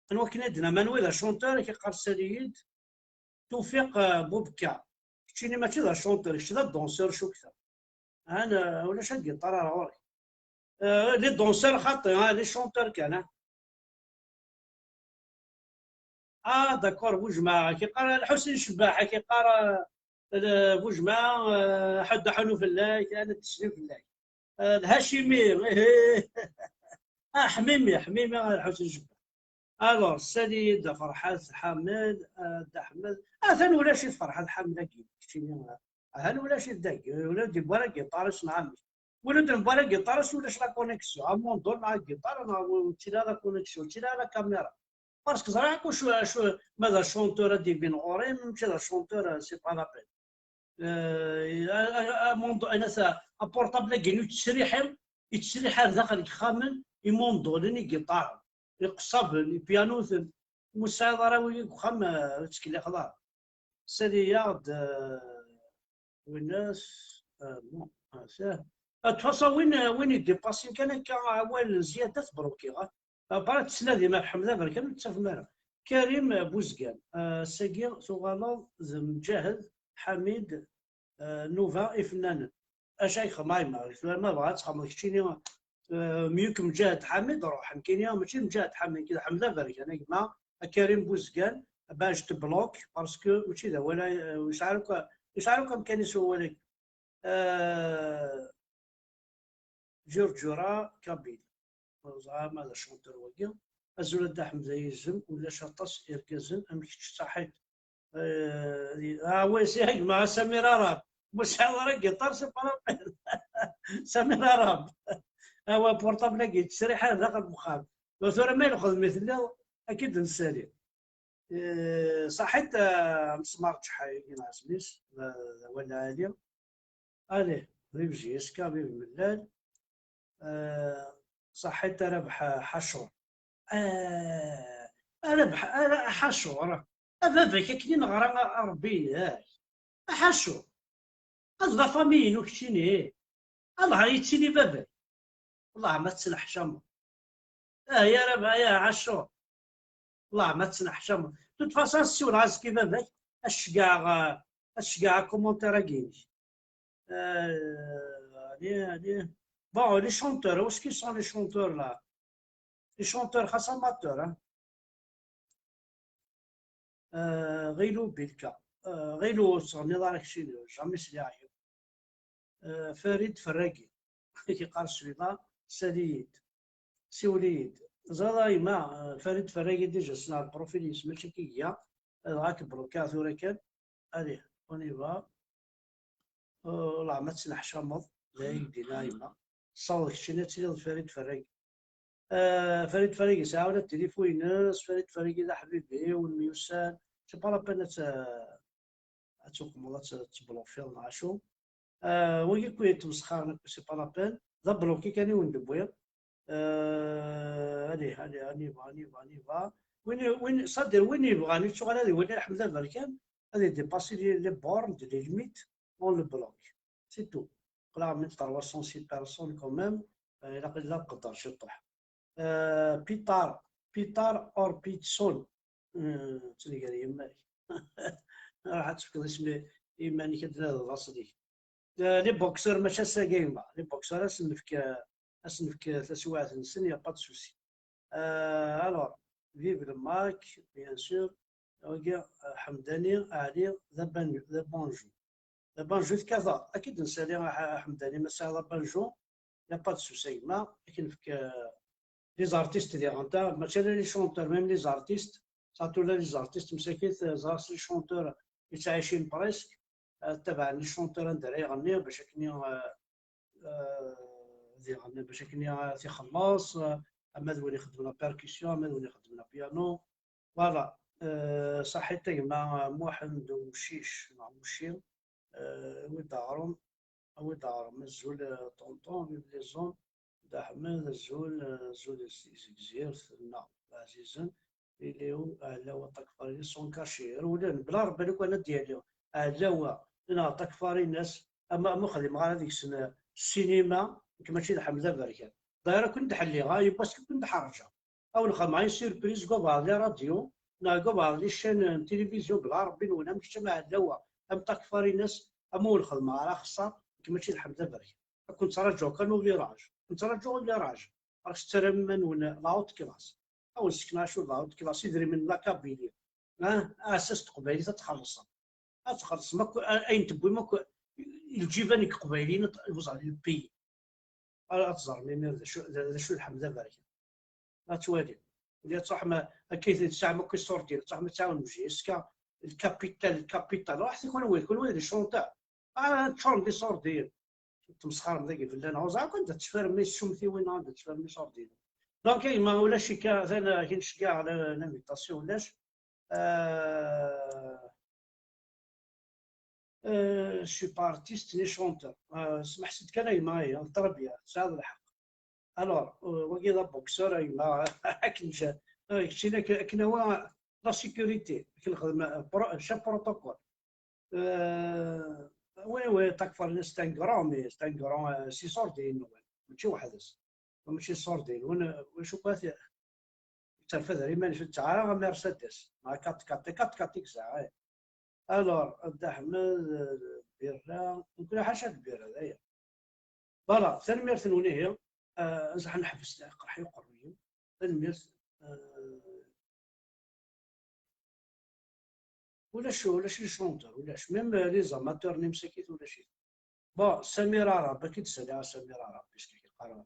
anwa akken i d-nnan, anwa i d achanteur, i k-iqqar sali-yi-d, Tufiq, euh, Bubka. Keččini mačči d achanteur, kečč d adanseur cukkeɣ. Han, euh, ulac agiṭar ar ɣur-k. Euh, les danseurs xaṭi, hein, les chanteurs kan, hein. Ah, d'accord, Bujmaɛ, ak-iqqar Lḥusin Cebbaḥ, ak-iqqar, euh, Bujmaɛ, euh, ḥedd aḥunu fell-ak, ana teslim fell-ak. Euh, Lhacimi, ah, Ḥmimi, Ḥmimi, ah, Lḥusin Cebbaḥ. Alors, sali-yi-d a Ferḥat Ḥamed, euh, Dda Ḥmed. Atan ulac-it Ferḥat Ḥamel-agi, keččini. Atan ulac-it dagi, ula d-yewwi ara giṭar-is neɣ amek. Ula d-newwi ara giṭar-is ulac la connexion. Amundul neɣ giṭar neɣ ur ttili ara la connexion, ur ttili ara la caméra. Parce que ẓriɣ akk acu, acu, ma d achanteur ad d-ibin ɣur-i, mačči d achanteur, c'est pas la peine. Euh, amundul, aportable-agi ur yettsriḥ, yettsriḥ ar daxel n yexxamen, imundulen, igiṭaren, iqessaben, ipyanuten. Ur tesɛiḍ ara wigi deg uxxam, euh, ur ttkellixeḍ ara. Sali-yaɣ-d, euh, winas, euh, bon, ah, ça. De toute façon, win, win i d-ipasin kan akka awal n Ziyad, ad t-blukiɣ, ah. Après, tettnadim ɣef Ḥmed Aberkan, ur t-tafem ara. Karim Buzgan, euh, sagi tuɣaleḍ d Mǧahed Ḥamid, euh, nnuba ifennanen. Acu ay xedmeɣ yemma? Tura ma bɣa ad txedmeḍ keččini, euh, mieux que Mǧahed Ḥamid, ruḥ, nekkini mačči Mǧahed Ḥamid, nekk d Ḥmed Aberkan, a gma, a Karim Buzgan, bah, je te bloque, parce que mačči d awal ay, euh, yesɛa akk, yesɛa akk amkan-is wawal-agi. Euh, Ǧurǧura Kabyle. Ur ẓriɣ ma d achanteur wagi. Azul a Dda Ḥmed Ayizem, ulac aṭas irgazen am kečč, ṣaḥit. Euh, ah, oui, c'est, a gma, Samir Arab. Ur sɛiḍ ara giṭar, c'est pas la peine. Samir Arab. Awa, portable-agi, ttesriḥ ar daxel n uxxam. Tura ma lxedm i telliḍ, ad k-id-nessali. Eh, ṣaḥit, eh, amesmar ǧeḥḥa-agi neɣ isem-is, d, d awal lɛali. Allez, vive J S K, vive Mellal. Eh, ṣaḥit a Rabeḥ Ḥacur. Eh, a Rabeḥ, a Ra-, Ḥacur. A baba-k akken i neɣra, a, a Rebbi idak. A Ḥacur. A d la famille-inu keččini. Allah yettili baba-k. Allah ma tettneḥcameḍ. Ah, ya Rabeḥ, ya Ḥacur. Allah ma tettneḥcameḍ. De toute façon, ad ssiwleɣ azekka i baba-k, ad ceggɛeɣ, ad ceggɛeɣ commentaire-agi-inek. Euh, allez, allez. Bon, les chanteurs, où est-ce qu'ils sont les chanteurs là? Les chanteurs, xas amateurs, hein. Euh, Ɣilu Bilka. Euh, Ɣilu, ur tettɣenniḍ ara keččini, jamais sliɣ-ak. Euh, Farid Ferragi. Yeqqar Swiḍa, sali-yi-d. Siwel-iyi-d. Ẓriɣ a yemma, euh, Farid Ferragi déjà ssneɣ le profil-is, mačči akka i iga. Dɣa k-blokiɣ tura kan. Allez, on y va. Euh, والله ma tettneḥcameḍ, d ayen i d-yenna a yemma. Tessawḍeḍ keččini ad tiliḍ d Farid Ferragi. Euh, Farid Ferragi yesɛa ula d tilifu-ines, Farid Ferragi d aḥbib-iw, nemyussan. C'est pas la peine ad t-, ad tuqmeḍ, ad t-, ad tblufiḍ neɣ acu. Euh, wagi akk yettmesxaren akk, c'est pas la peine. D abluki kan i wen-d-wwiɣ. Euh, allez, allez, on y va, on y va, on y va. Win, win, c'est-à-dire, win yebɣan yettuɣal ad iwali Ḥmed Aberkan, ad idépassi les, les bornes, les limites, on le bloque. C'est tout. Aql-aɣ mille trois cent six personnes quand même, euh, ilaq ad nqedder ciṭuḥ. Euh, Pitar, Pitar or Pitson. Euh, ttnegar yemma-k. Ruḥ ad tefkeḍ isem i yiman-ik, ad d-tnadiḍ aṣel-ik. Euh, les boxeurs, mačči ass-agi a yemma. Les boxeurs, ad sen-nefk, ad sen-nefk taswiɛt-nsen, y a pas de souci. Euh, alors, vive le Mac, bien sûr. Wagi, euh, Ḥemdani, Ali, d abanju, d abanju. D abanju tekkateḍ, ad k-id-nsali a Ḥ-, Ḥemdani, ma tesɛiḍ abanju, y a pas de souci a gma, ad k-nefk, euh, les artistes diɣen, ta, mačči ala les chanteurs, même les artistes, surtout là les artistes, msakit, euh, ẓriɣ s les chanteurs yettɛicin presque, euh, ttabaɛen les chanteurs anda ara iɣenni, bac akken i, euh, euh, diɣen, bac akken i, euh, t-ixelleṣ, euh, ama d win ixeddmen la percussion, ama d win ixeddmen la piano. Voilà. Euh, ṣaḥit a gma Muḥend Umcic, neɣ Muci, euh, awi-d aɣrum, awi-d aɣrum. Azul, euh, tonton, vive les zones. Dda Ḥmed, azul, euh, azul seg Tegzirt-nneɣ ɛzizen. Ileo, Ahlawa Takfarinas sont cachés. Rewlen, bla Rebbi lukan ad d-yali. Ahlawa, neɣ Takfarinas, ama, ama xdimeɣ ara deg-sen, euh, ssinima, nekk mačči d Ḥmed Aberkan. D'ailleurs, ad ken-d-ḥelliɣ, ah, yiwwas ad ken-d-ḥerǧeɣ. Ad wen-xedmeɣ une surprise, deg ubeɛḍ les radios, neɣ deg ubeɛḍ les chaînes n tilivizyu, bla Rebbi-nwen, am kečč, am Ahlawa, am Takfarinas, ama ur xedmeɣ ara axeṣṣar, nekk mačči d Ḥmed Aberkan. Ad ken-ttṛaǧuɣ kan au virage. Ad ken-ttṛaǧuɣ au virage. Ɣas tettaram iman-nwen la haute classe. Ad wen-sekneɣ acu d la haute classe, idrimen n la Kabylie. Ah, aɛessas n teqbaylit ad txellṣem. Ad txellṣem akk, a-, ayen tewwim akk, lǧiban n yeqbayliyen, vous allez le payer. Ad, ad teẓrem imir d acu, d, d acu d Ḥmed Aberkan. Ad twalim. Wali ad truḥem, akka i tesɛam akk iṣurdiyen, ad truḥem ad tɛawnem J S K, le capital, le capital. Ruḥet kunwi, kunwi d les chanteurs. Ah, teččurem d iṣurdiyen. Tmesxarem dagi fell-aneɣ. Ur ẓriɣ akk anda tecfirem iṣumtiwin, anda tecfirem iṣurdiyen. Donc, a gma, ulac-ik, atan, euh, ad k-nceggeɛ, la, l'invitation, ulac. Euh, euh, je suis pas artiste ni chanteur. Euh, smeḥ-d kan a gma, aya, très bien, tesɛiḍ lḥeqq. Alors, euh, wagi d aboxeur, a gma, akken ja-, euh, keččini ak-, akken awa la sécurité, akken nxeddem, euh, pro-, chef protocole. Euh, oui, oui, Takfal, c'est un grand, mais c'est un grand, euh, c'est iṣurdiyen, oui. Mačči weḥd-s. Mačči iṣurdiyen, win, wacu kan, terfed ar iman-is, ur tesɛi ara Mercedes. Ma quatre quatre, quatre quatre i yesɛa, eh. Alors, Dda Ḥmed, euh, Birra, nekkni ḥaca Birra, d aya. Voilà, tanemmirt-nwen ihi. Euh, ad neḥbes da, qerḥ-iyi uqerruy-iw. Tanemmirt. Euh, ulac, ulac les chanteurs, ulac. Même, euh, les amateurs, n imsakit, ulac-it. Bon, Samir Arab, ad k-id-saliɣ a Samir Arab, puisque yeqqar ur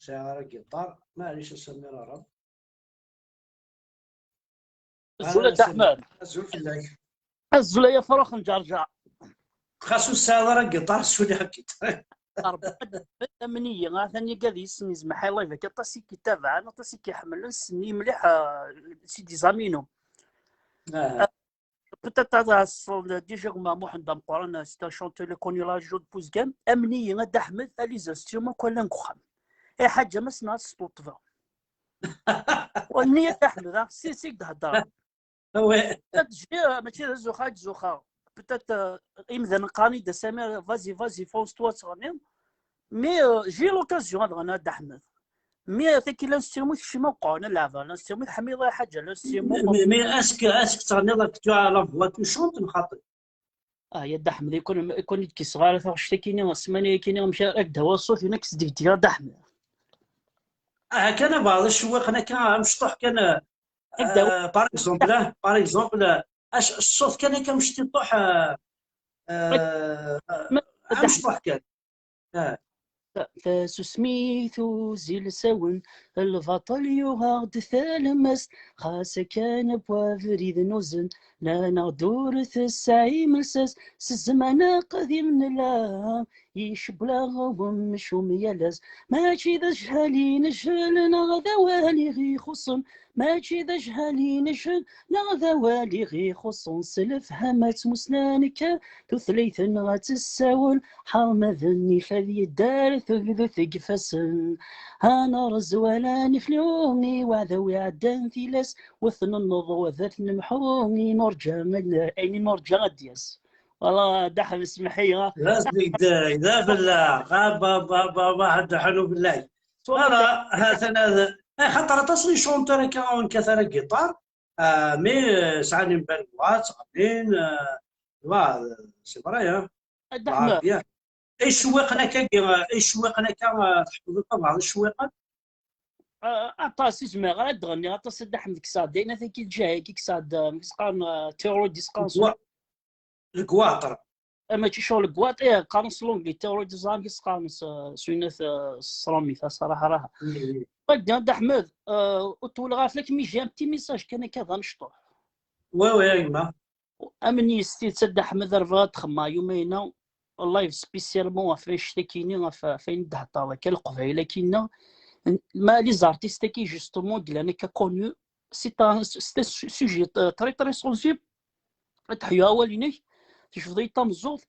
sɛiɣ ara guitare. Maɛlic a Samir Arab. Azul a Dda Ḥmed. Azul fell-ak. Azul ay afrux n Ǧerǧer. Xas ur tesɛiḍ ara guitare, suli akken. Ṛebbi ad d-iban, amen-iyi, atan yagad yes-sen yezmeḥ i live, aṭas i k-itabaɛen, aṭas i k-iḥemmlen, ssnen-iyi mliḥ, euh, c'est des amis-inu. Ah. Peut-être ad as-, déjà gma Muḥend Ameqqran, c'est un chanteur le connu la jour de Pouzgan, amen-iyi a Dda Ḥmed, a les instruments akk llan deg uxxam. Ay ḥaǧa ma ssneɣ ad sṭuṭbeɣ. Nniya a Dda Ḥmed, ah, si, si d-heddreɣ. Ah ouais. Peut-être j'ai, euh, mačči d azuxxa, ad zuxxeɣ. Peut-être, euh, imdanen qqaren-iyi-d a Samir, vas-y, vas-y, fonce-toi, ad tɣenniḍ. Mais, euh, j'ai l'occasion ad ɣenniɣ a Dda Ḥmed. Mais, euh, tagi l'instrument tekcem akk, a leɛba, l'instrument tḥemmleḍ ay ḥaǧa, l'instrument. Mais, mais, mais est-ce que, est-ce que teɣniḍ ak tu as la voix touchante, neɣ xaṭi? Ah, ya Dda Ḥmed, ikun, ikun i d-kiseɣ ara taɣect-akini, ssmana-yakini, amek ara k-d-awiɣ ṣṣut, yunak s-degdgeɣ a Dda Ḥmed. Aha kan, abeɛḍ ccwiqen akka, amecṭuḥ kan, euh, par exemple, ah, par exemple, ah, ac-, ṣṣut kan akka amecṭuḥ, ah, ah, amecṭuḥ kan. Ah. Ta-, tasusmi tuzi ilsawen, lbaṭel yuɣ-aɣ-d talemmast, xas akken n wabrid nuzen, nnan-aɣ-d ur tesɛim lsas, s zzman aqdim nella, Icewwel-aɣ wemcum yal ass. Mačči d ajhal i nejhel, neɣ d awal i ɣ-ixuṣṣen. Mačči d ajhal i nejhel, neɣ d awal i ɣ-ixuṣṣen. S lefhama d tmussna nekker, tutlayt-nneɣ ad tessawel. Ḥermaden illa ad yedder tugdut deg ifassen. Ad nerẓ wala neflu i waɛdaw iɛeddan tilas, wet nenneḍ wa d at nemḥu, i nurǧa ad, ayen i nurǧa ad d-yas. Voilà, Dda Ḥmed, smeḥ-iyi, ha. D asdegdeg, d afellaḥ, ha, ba, ba, ba, ba, ḥedd ḥelu fell-ak. Voilà, ha-t-an ad, eh, xaṭer aṭas n les chanteurs akka ur nekkat ara guitare, ah, mais, euh, sɛan une belle voix, ttɣennin, euh, voilà, c'est vrai, hein. A Dda Ḥmed. Bien. Icewwiqen akka, icewwiqen akka, eh, tḥefḍeḍ tabɛaḍ icewwiqen? Ah, aṭas i zemreɣ ara d-ɣenniɣ, aṭas a Dda Ḥmed, kkseɣ-d ayen ataki lǧahi-agi, kkseɣ-d, ah, amek i s-qqaren, ah, théorie i s-qqaren s, le goitre. Ah, mačči ccɣel le goitre, eh, qqaren s l'anglais théorie, ẓer amek i s-qqaren s, s winat, ah, s tṛumit, ah, ṣṣraḥa raha. Wadda a Dda Ḥmed, ah, ur ṭewwleɣ ɣef lak, mi j'ai un petit message kan akka d amecṭuḥ. Oui, oui, a gma. Amen-iyi s tidet a Dda Ḥmed, ar bɣiɣ ad xemmeɣ yumayna, live spécialement ɣef annect-akini, ɣef, ɣef ayen d-theddreḍ akka, Leqbayel akina. Ma les artistes-aki, justement, i yellan akka connu, c'est un, c'est un su-, sujet, euh, très, très sensible. Ad teḥyu awal-inek, tecfeḍ-iyi tameẓẓuɣt.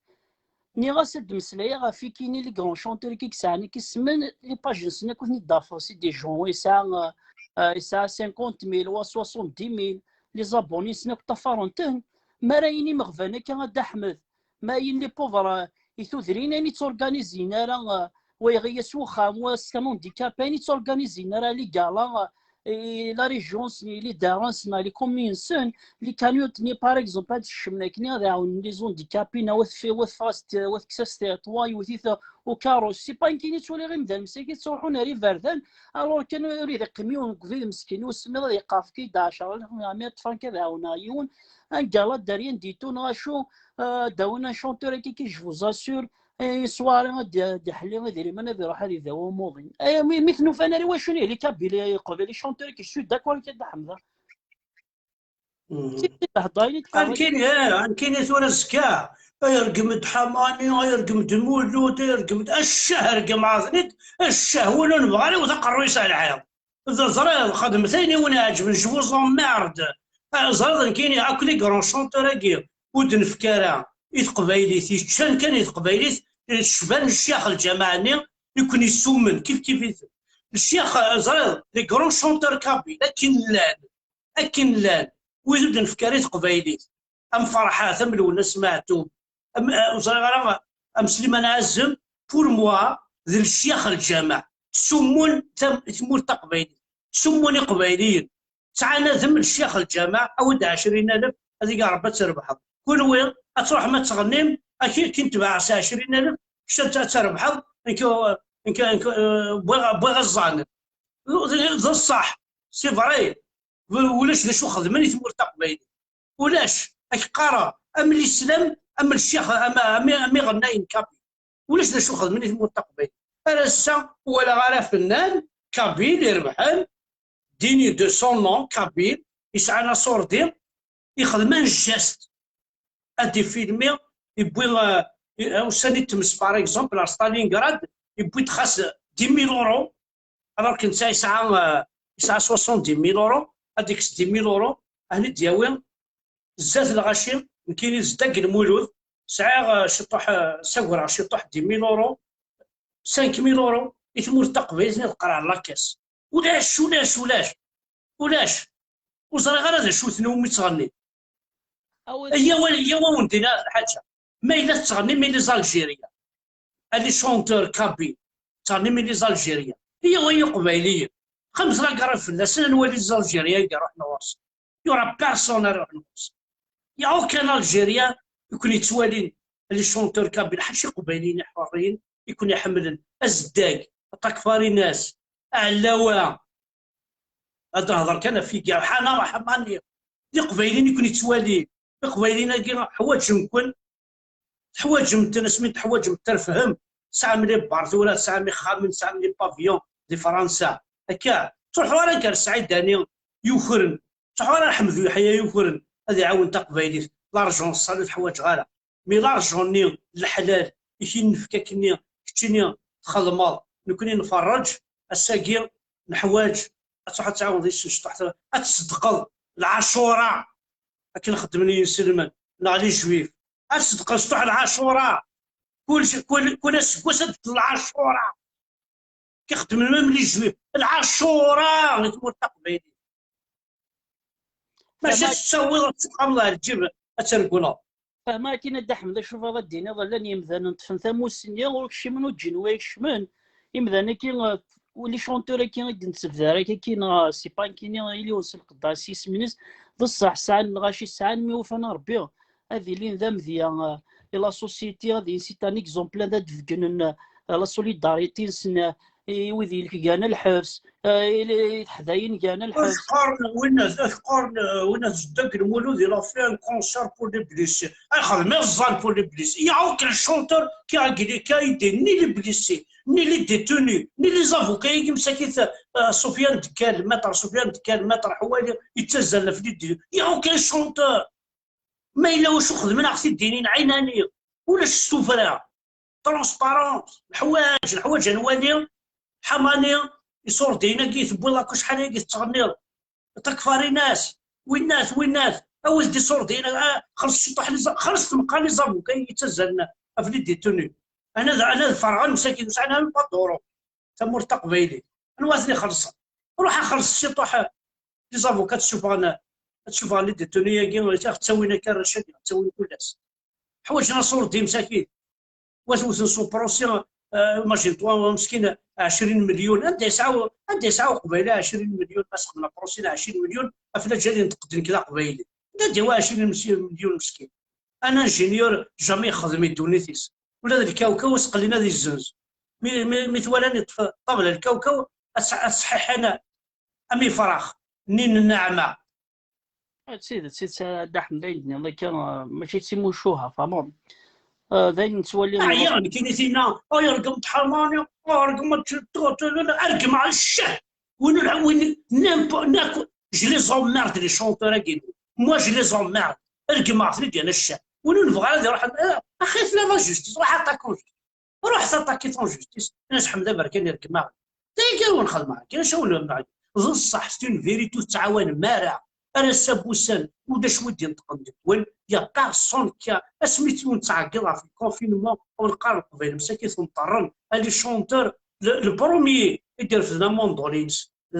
Nniɣ-as ad d-meslayeɣ ɣef ikini, les grands chanteurs-agi i yesɛan akka ismen, les pages-nsen akk ad ten-id-tafeḍ, c'est des gens, wa yesɛa, euh, euh, yesɛa cinquante mille, wa soixante-dix mille, les abonnés-nsen akk ṭṭafaren-ten. Mi ara yini imeɣban akka a Dda Ḥmed, ma ayen les pauvres, euh, i tudrin, ayen i tturganizin ara, euh, wa iɣi-yas uxxam, wa c'est un handicapé, ayen i tturganizin ara les galas, euh, i la région-nsen, les daras-nsen, les communes-nsen, les cagnottes-nni, par exemple, ad skecmen akken ad ɛawnen les handicapés, neɣ wa tef-, wa teffeɣ-as t-, wa tekkes-as t-, ṭṭwa, yewwet-it ukarus. C'est pas nekkini i ttwaliɣ imdanen msakit ttruḥun ar iberdan, alors kan ur ireqqem yiwen deg ubrid meskin, ur semmiḍ ad yeqqar efk-iyi-d ɛecṛa, mais ṭṭef-ak ad ɛawneɣ yiwen, un gala de rien du tout, neɣ acu, euh, ad d-awin un chanteur-agi qui, je vous assure, i soirée ad d-, ad d-iḥelli idrimen, ad iruḥ ad idawi umuḍin. Ay, mi, mi ten-ufan ara, i wacu nihi les Kabyles, les Qbayliens, les chanteurs-agi, je suis d'accord avec Dda Ḥmed. Lehḍur-agi d-teqqareḍ. Amkini, eh, amkini tura azekka. Ay rgem-d Ḥamani, ay rgem-d Mulud, ay rgem-d, ccah, rgem ɛaḍen-id, ccah, win ur nebɣi ara iwet aqerruy-is ar lɛiḍ. Teẓriḍ, xedmet ayen i wen-iɛeǧben, je vous emmerde. Ah, ẓriḍ nekkini, akk les grands chanteurs-agi, ur d-nefk ara i teqbaylit, yeččan kan i teqbaylit, cban ccyax lǧameɛ-nni, i ken-issummen, kif kif-iten. Ccyax, ẓriḍ, les grands chanteurs kabyles, akken llan, akken llan, wid ur d-nefk ara i teqbaylit, am Ferḥat, am Lwennas Meɛtub, am, eh, ur ẓriɣ ara, am Sliman Ɛazem, pour moi, d lecyax lǧameɛ, ttsumun tam-, tmurt taqbaylit, ttsumun iqbayliyen, ttɛanaden lecyax lǧameɛ, awi-d ɛecrin alef, ad ig Ṛebbi ad trebḥeḍ. Kunwi, ad truḥem ad tɣennim, akin tebɛeɣ s ɛecrin alef, kečč ad, ad trebḥeḍ, nekk, nekk, nekk, eh, wwiɣ, wwiɣ iẓẓan. D, d ṣṣeḥ, c'est vrai. Ulac d acu xedmen i tmurt taqbaylit. Ulac, ad k-qqareɣ, am lislam, am ccix, am, am, am iɣennayen kabyle. Ulac d acu xedmen i tmurt taqbaylit. Ar ass-a, ur walaɣ ara afennan kabyle irebḥen, digne de son nom, kabyle, yesɛan aṣurdi, ixdem un geste. Ad ifilmi, yewwi, eh, ussan i tmes, par exemple, ar Stalingrad, yewwi-d xas dix mille euros, alors que netta yesɛa, eh, yesɛa soixante-dix mille euros, ad ikkes dix mille euros, ad d-yawi zdat lɣaci, nekkini zeddig Lmulud, sɛiɣ, eh, ciṭuḥ, eh, ssagreɣ ciṭuḥ dix mille euros, cinq mille euros, i tmurt taqbaylit ad qqreɣ la caisse. Ulac, ulac, ulac, ulac. Ur ẓriɣ ara d acu-ten umi ttɣennin. Iyyaw, iyyaw ad wen-d-iniɣ lḥaǧa. Ma yella tettɣennim i les Algériens, a les chanteurs kabyles, tettɣennim i les Algériens, iyyaw ay Iqbayliyen, xemmet la garrif fell-asen, ad nwali les Algériens i iruḥen ɣur-sen. Il y aura personne ara iruḥen ɣur-sen. Il y a aucun Algérien i ken-yettwalin, a les chanteurs kabyles, ḥaca Iqbayliyen iḥeṛṛiyen i ken-iḥemmlen. Azeddig, Aṭakfarinas, Aɛlawa, ad d-nehḍer kan ɣef Iger, Ḥana, Ḥamani. D Iqbayliyen i ken-yettwalin. Iqbayliyen-agi ḥwaǧen-ken. Teḥwaǧem-ten asmi teḥwaǧem terfhem. Tesɛam les bars tura, tesɛam ixxamen, tesɛam les pavillons di Fransa. Akka, ur ttruḥu ara gar Saɛid Dani yukren, ur ttruḥu ara Ḥmed Yeḥya yukren ad iɛawen taqbaylit. L'argent, ṣṣan ur t-ḥwaǧeɣ ara. Mais l'argent-nni n leḥlal i k-in-nefk akkenni, keččini txedmeḍ, nekkni nferreǧ, ass-agi neḥwaǧ ad truḥ ad tɛawneḍ i tecṭuḥt, ad tṣeddqeḍ lɛacura, akken xeddmen i yinselmen neɣ les juifs, ad tṣeddqeḍ sṭuḥ lɛacura, kul, kul, kul aseggas ad d-, lɛacura, akken xeddmen même les juifs, lɛacura i tmurt taqbaylit. Maca ad tettawiḍ ad tqameḍ ar lǧib ad tergleḍ. Fehmeɣ akin a Dda Ḥmed, acu tebɣiḍ ad d-tiniḍ, llan yimdanen ṭṭfen tamusni ur kcimen, ur ǧǧin wa ikecmen. Imdanen-agi, eh, les chanteurs-agi i d-nettebdar akka, neɣ c'est pas nekkini, ili ur nselqeḍ ara s yisem-ines, d ṣṣeḥ sɛan lɣaci, sɛan mi ufan Rebbi ad ilin d amedya, eh, i la société, ad ilin c'est un exemple, ad d-beggnen, eh, la solidarité-nsen, eh, i wid i gan lḥebs, eh, i, i teḥdayin gan lḥebs. Ad qqaren winna, ad qqaren, eh, winna zeddig Lmulud, il a fait un concert pour les blessés. Ay xedem iẓẓan pour les blessés. Il y a aucun chanteur qui a, qui a aidé ni les blessés, ni les détenus, ni les avocats. Igi msakit, eh, Sofiane Dekkal, maître Sofiane Dekkal, maître Ḥwali, yettazzal ɣef les détenus. Il y a aucun chanteur. Ma yella wacu xedmen, aɣ-t-id-inin ɛinani. Ulac s tuffra. Transparence. Neḥwaǧ, neḥwaǧ ad nwali Ḥamani, iṣurdiyen-agi tewwiḍ akk acḥal-agi tettɣenniḍ. Takfarinas, winnat, winnat. Awi-d iṣurdiyen, ah, xelṣ ciṭuḥ les a-, xelṣ tmeqqar les avocats i yettazzalen ɣef les détenus. Ana d, ana d ferɣen msakit, ur sɛan ara pas d'euros. Tamurt taqbaylit. Anwa ad ten-ixelṣen? Ruḥ axelṣ ciṭuḥ les avocats ad ssufɣen, ad ssufɣen les détenus-agi, ad ttawin akka arrac-agi, ad ttawin kul ass. Ḥwaǧen aṣurdi msakit. Wa tewten s uprocès, euh, imagine-toi, meskin, ɛecrin milyon. Anda yesɛa, anda yesɛa uqbayli ɛecrin milyon? Ma sxedmen aprocès n ɛecrin milyon, af laǧal yenṭeq-d nekk d aqbayli. Anda d-yawi ɛecrin milyon meskin? Un ingénieur jamais yexdem i ddunit-is. Ula d lkawkaw, asqellin ad izzenz. Mi, mi, mi t-walan yeṭṭef ṭṭabla lkawkaw, ad s-, ad ṣeḥḥiḥen am ifrax, nnin nneɛma. D tidet, d tidet, a Dda Ḥmed, ayen d-tenniḍ akka, eh, mačči d timucuha, fahmeḍ? Eh, d ayen nettwali. Ɛyiɣ nekkini tinna, ay rgem tḥermani, ay rgem ad t-, t-, t-, rgem ɛla ccah. Win ur, win, n'importe, n'importe, je les emmerde les chanteurs-agi. Moi, je les emmerde. Regmeɣ-ten-id yerna ccan. Win ur nebɣi ara ad iruḥ, eh, axi tella la justice, ruḥ attaque en justice. Ruḥ attaque en justice. Nna Ḥmed Aberkan iregmeɣ. D aya kan wen xedmeɣ, kan acu wen xedmeɣ. D ṣṣeḥ, c'est une vérité, ur tettɛawanem ara. Ar ass-a n wussan, ulac wi d-ineṭqen deg-wen, y a personne qui a, asmi tt-, ur nettɛeggiḍ ɣef le confinement, ur neqqar Leqbayel msakit nṭerren, a les chanteurs, le, le premier i d-irefden amundul-ines, d,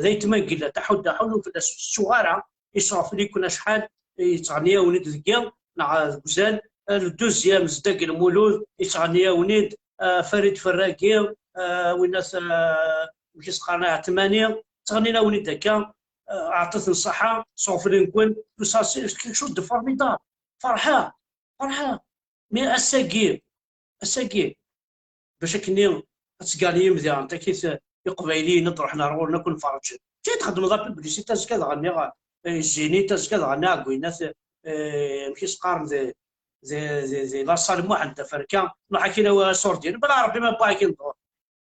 d ayetma n Gella, taḥudda ḥulun fell-as, ur tettuɣ ara, yesɣefli-ken acḥal, yettɣenni-yawen-id deg yiḍ, neɣ deg uzal, le deuxième, Zeddak Lmulud, yettɣenni-yawen-id, euh, Farid Ferragi, euh, winna-t, euh, amek i s-qqaren, Ɛetmani, ttɣennin-awen-id akka, euh, ɛṭit n ṣṣeḥḥa, sɣeflen-ken, tout ça, c'est quelque chose de formidable. Ferḥeɣ, ferḥeɣ. Mais ass-agi, ass-agi, bac akkenni ad tganim diɣen takit Iqbayliyen ad d-ruḥen ar ɣur-neɣ ad ken-ferrǧen. Mačči txeddmeḍ la publicité azekka dɣa nniɣ, eh, Zénith azekka dɣa nniɣ Gwinat, eh, amek i s-qqaren di, di, di, di la salle Muḥend Aferka, nruḥ akkin awi asurdi, bla Rebbi ma wwiɣ akkin dur.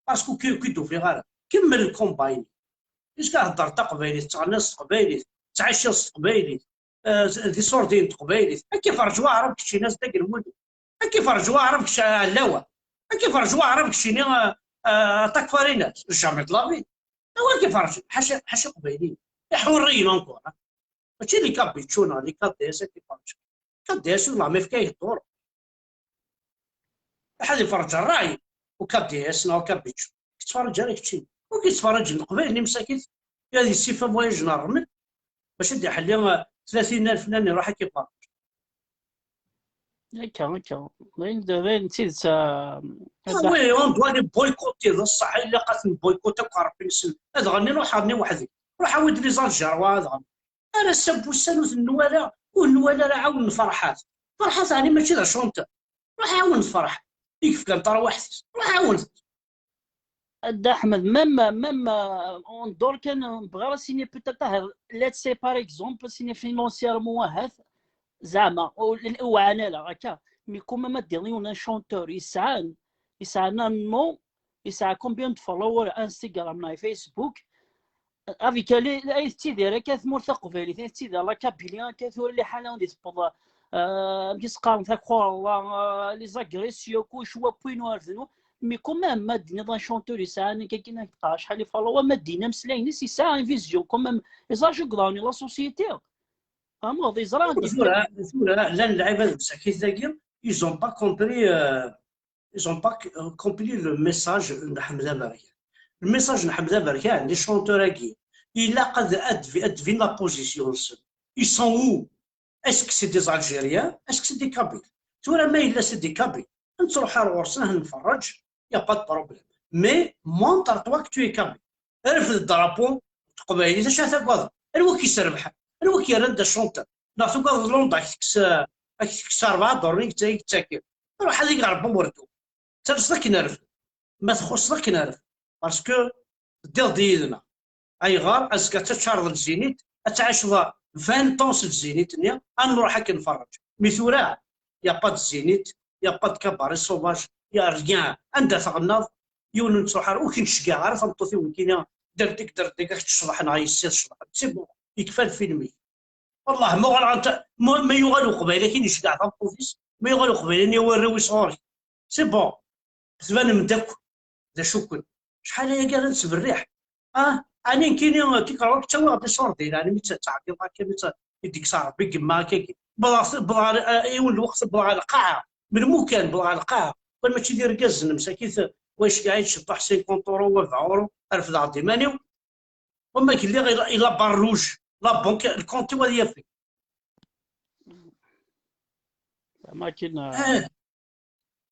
Parce que ur k-, ur k-id-ufiɣ ara. Kemmel lkumba-inek. Iska heddreḍ taqbaylit, tettɣenniḍ s teqbaylit, tettɛiciḍ s teqbaylit, eh, d isurdiyen n teqbaylit. Ad k-iferreǧ waɛrab keččini a Zeddak Lmulud. Ad k-iferreǧ waɛrab kečč a Ɛellawa. Ad k-iferreǧ waɛrab keččini, eh, eh, a Takfarinas. Jamais de la vie. Awa ad k-iferreǧ. Ḥaca, ḥaca iqbayliyen. Iḥurriyen encore, hein. Mačči les Kabichou neɣ les K D S ad k-iferreǧ. K D S ur neɣ ma yefka-yak dduṛ. Ad iferreǧ ṛṛay u K D S neɣ u Kabichou. Ur k-ittferriǧ ara keččini. Ur k-ittferriǧ Leqbayel-nni msakit, ad yessif voyage n ṛṛmel, bac ad d-iḥelli, eh, tlatin alef nnan iṛuḥ ad k-iferreǧ. Akka, akka. D ayen, d ayen d tidet, ah, ah, oui, on doit les boycotter, d ṣṣeḥ, ilaq ad ten-boycotter akk Ṛebbi-nsen. Ad ɣennin, ruḥ ɣenni weḥd-k. Ruḥ awi-d les Algérois ad ɣennin. Ar ass-a n wussan ur ten-nwala, ur nwala ara ɛawen Ferḥat. Ferḥat ɛni mačči d achanteur? Ruḥ ɛawen Ferḥat. I yefkan tarwiḥt-is. Ruḥ ɛawen-t. Dda Ḥmed, même, même, euh, en dehors kan, ur nebɣi ara ad s-nini peut-être, ah, let's say par exemple, ad s-nini financièrement ahat, zeɛma, ur, ur wɛan ara, akka. Mais quand même, ad d-iniɣ un chanteur, yesɛan, yesɛan un nom, yesɛa combien de followers Instagram neɣ Facebook, avec les, ay tettidir akka tmurt taqbaylit, ay tettidir la Kabylie, akka tura liḥala anda i tewweḍ, euh, amek i s-qqaren, takurla, euh, les agressions, kullec, wa wwin, wa refden, wa. Mais quand même, ma d-tiniḍ un chanteur yesɛan akka, akken ad teqqar acḥal i followers, ma d-yenna ameslay-ines, yesɛa une vision quand même, yeẓra acu yeḍran i la société. Tfehmeḍ, yeẓra. Tura, tura, llan lɛibad msakit dagi, ils ont pas compris, euh, ils ont pas, euh, compris le message n Ḥmed Aberkan. Le message n Ḥmed Aberkan, les chanteurs-agi, ilaq ad, ad, ad devine la position-nsen. Ils sont où? Est-ce que c'est des Algériens? Est-ce que c'est des Kabyles? Tura ma yella c'est des Kabyles, ad nettruḥ ar ɣur-sen, ad nferreǧ, y a pas de problème. Mais montre-toi que tu es Kabyle. Rfed drapeau n teqbaylit, acu ara tagadeḍ? Anwa i k-yesrebḥen? Anwa i k-yerran d achanteur? Neɣ tugadeḍ Londres ad k-tekkes, ad k-tekkes rebɛa duṛ i k-tt-, i k-ttaken? Ruḥ ad ig Ṛebbi umerdum. Terseḍ akken rfed. Ma txuṣṣeḍ akken rfed. Parce que teddiḍ-d yid-neɣ. Ayɣer? Azekka ad teččareḍ le Zénith, ad tɛiceḍ vingt ans s le Zénith-nni, ad nruḥ ad k-nferreǧ. Mais tura, y a pas de Zénith, y a pas de cabaret sauvage, y a rien. Anda tɣennaḍ, yiwen ur nettruḥ ara, ur k-necgiɛ ara tameṭṭut-iw nekkini, derdek, derdek, ad k-tecḍeḥ neɣ yessi tecḍeḥ. C'est bon, yekfa lfilm-ik. Wellah, ma uɣaleɣ anta, ma, ma yuɣal uqbayli akin yecdeɛ tameṭṭut-is, ma yuɣal uqbayli-nni yawi arraw-is ɣur-k. C'est bon. Tbanem-d akk d acu-ken. Acḥal ayagi ara nettberriḥ. Ah, ɛni nekkini tikerwa ttawiɣ-d iṣurdiyen, ɛni mi tt-, ttɛeggiḍ akka, mi tt-, i d-ikkes Ṛebbi gemma akkagi. Wwḍeɣ, wwḍeɣ ɣer, ah, yiwen lweqt wwḍeɣ ɣer lqaɛa. Melmi kan wwḍeɣ ɣer lqaɛa. Wala mačči d irgazen, msakit, wa iceggeɛ-iyi ad ceṭṭeḥ cinquante euros, wa vingt euros, refdeɣ-d iman-iw. Wama k-lliɣ i la, i la barre rouge, la banque, lkont-iw ad yafeg. Zɛma akken, ah,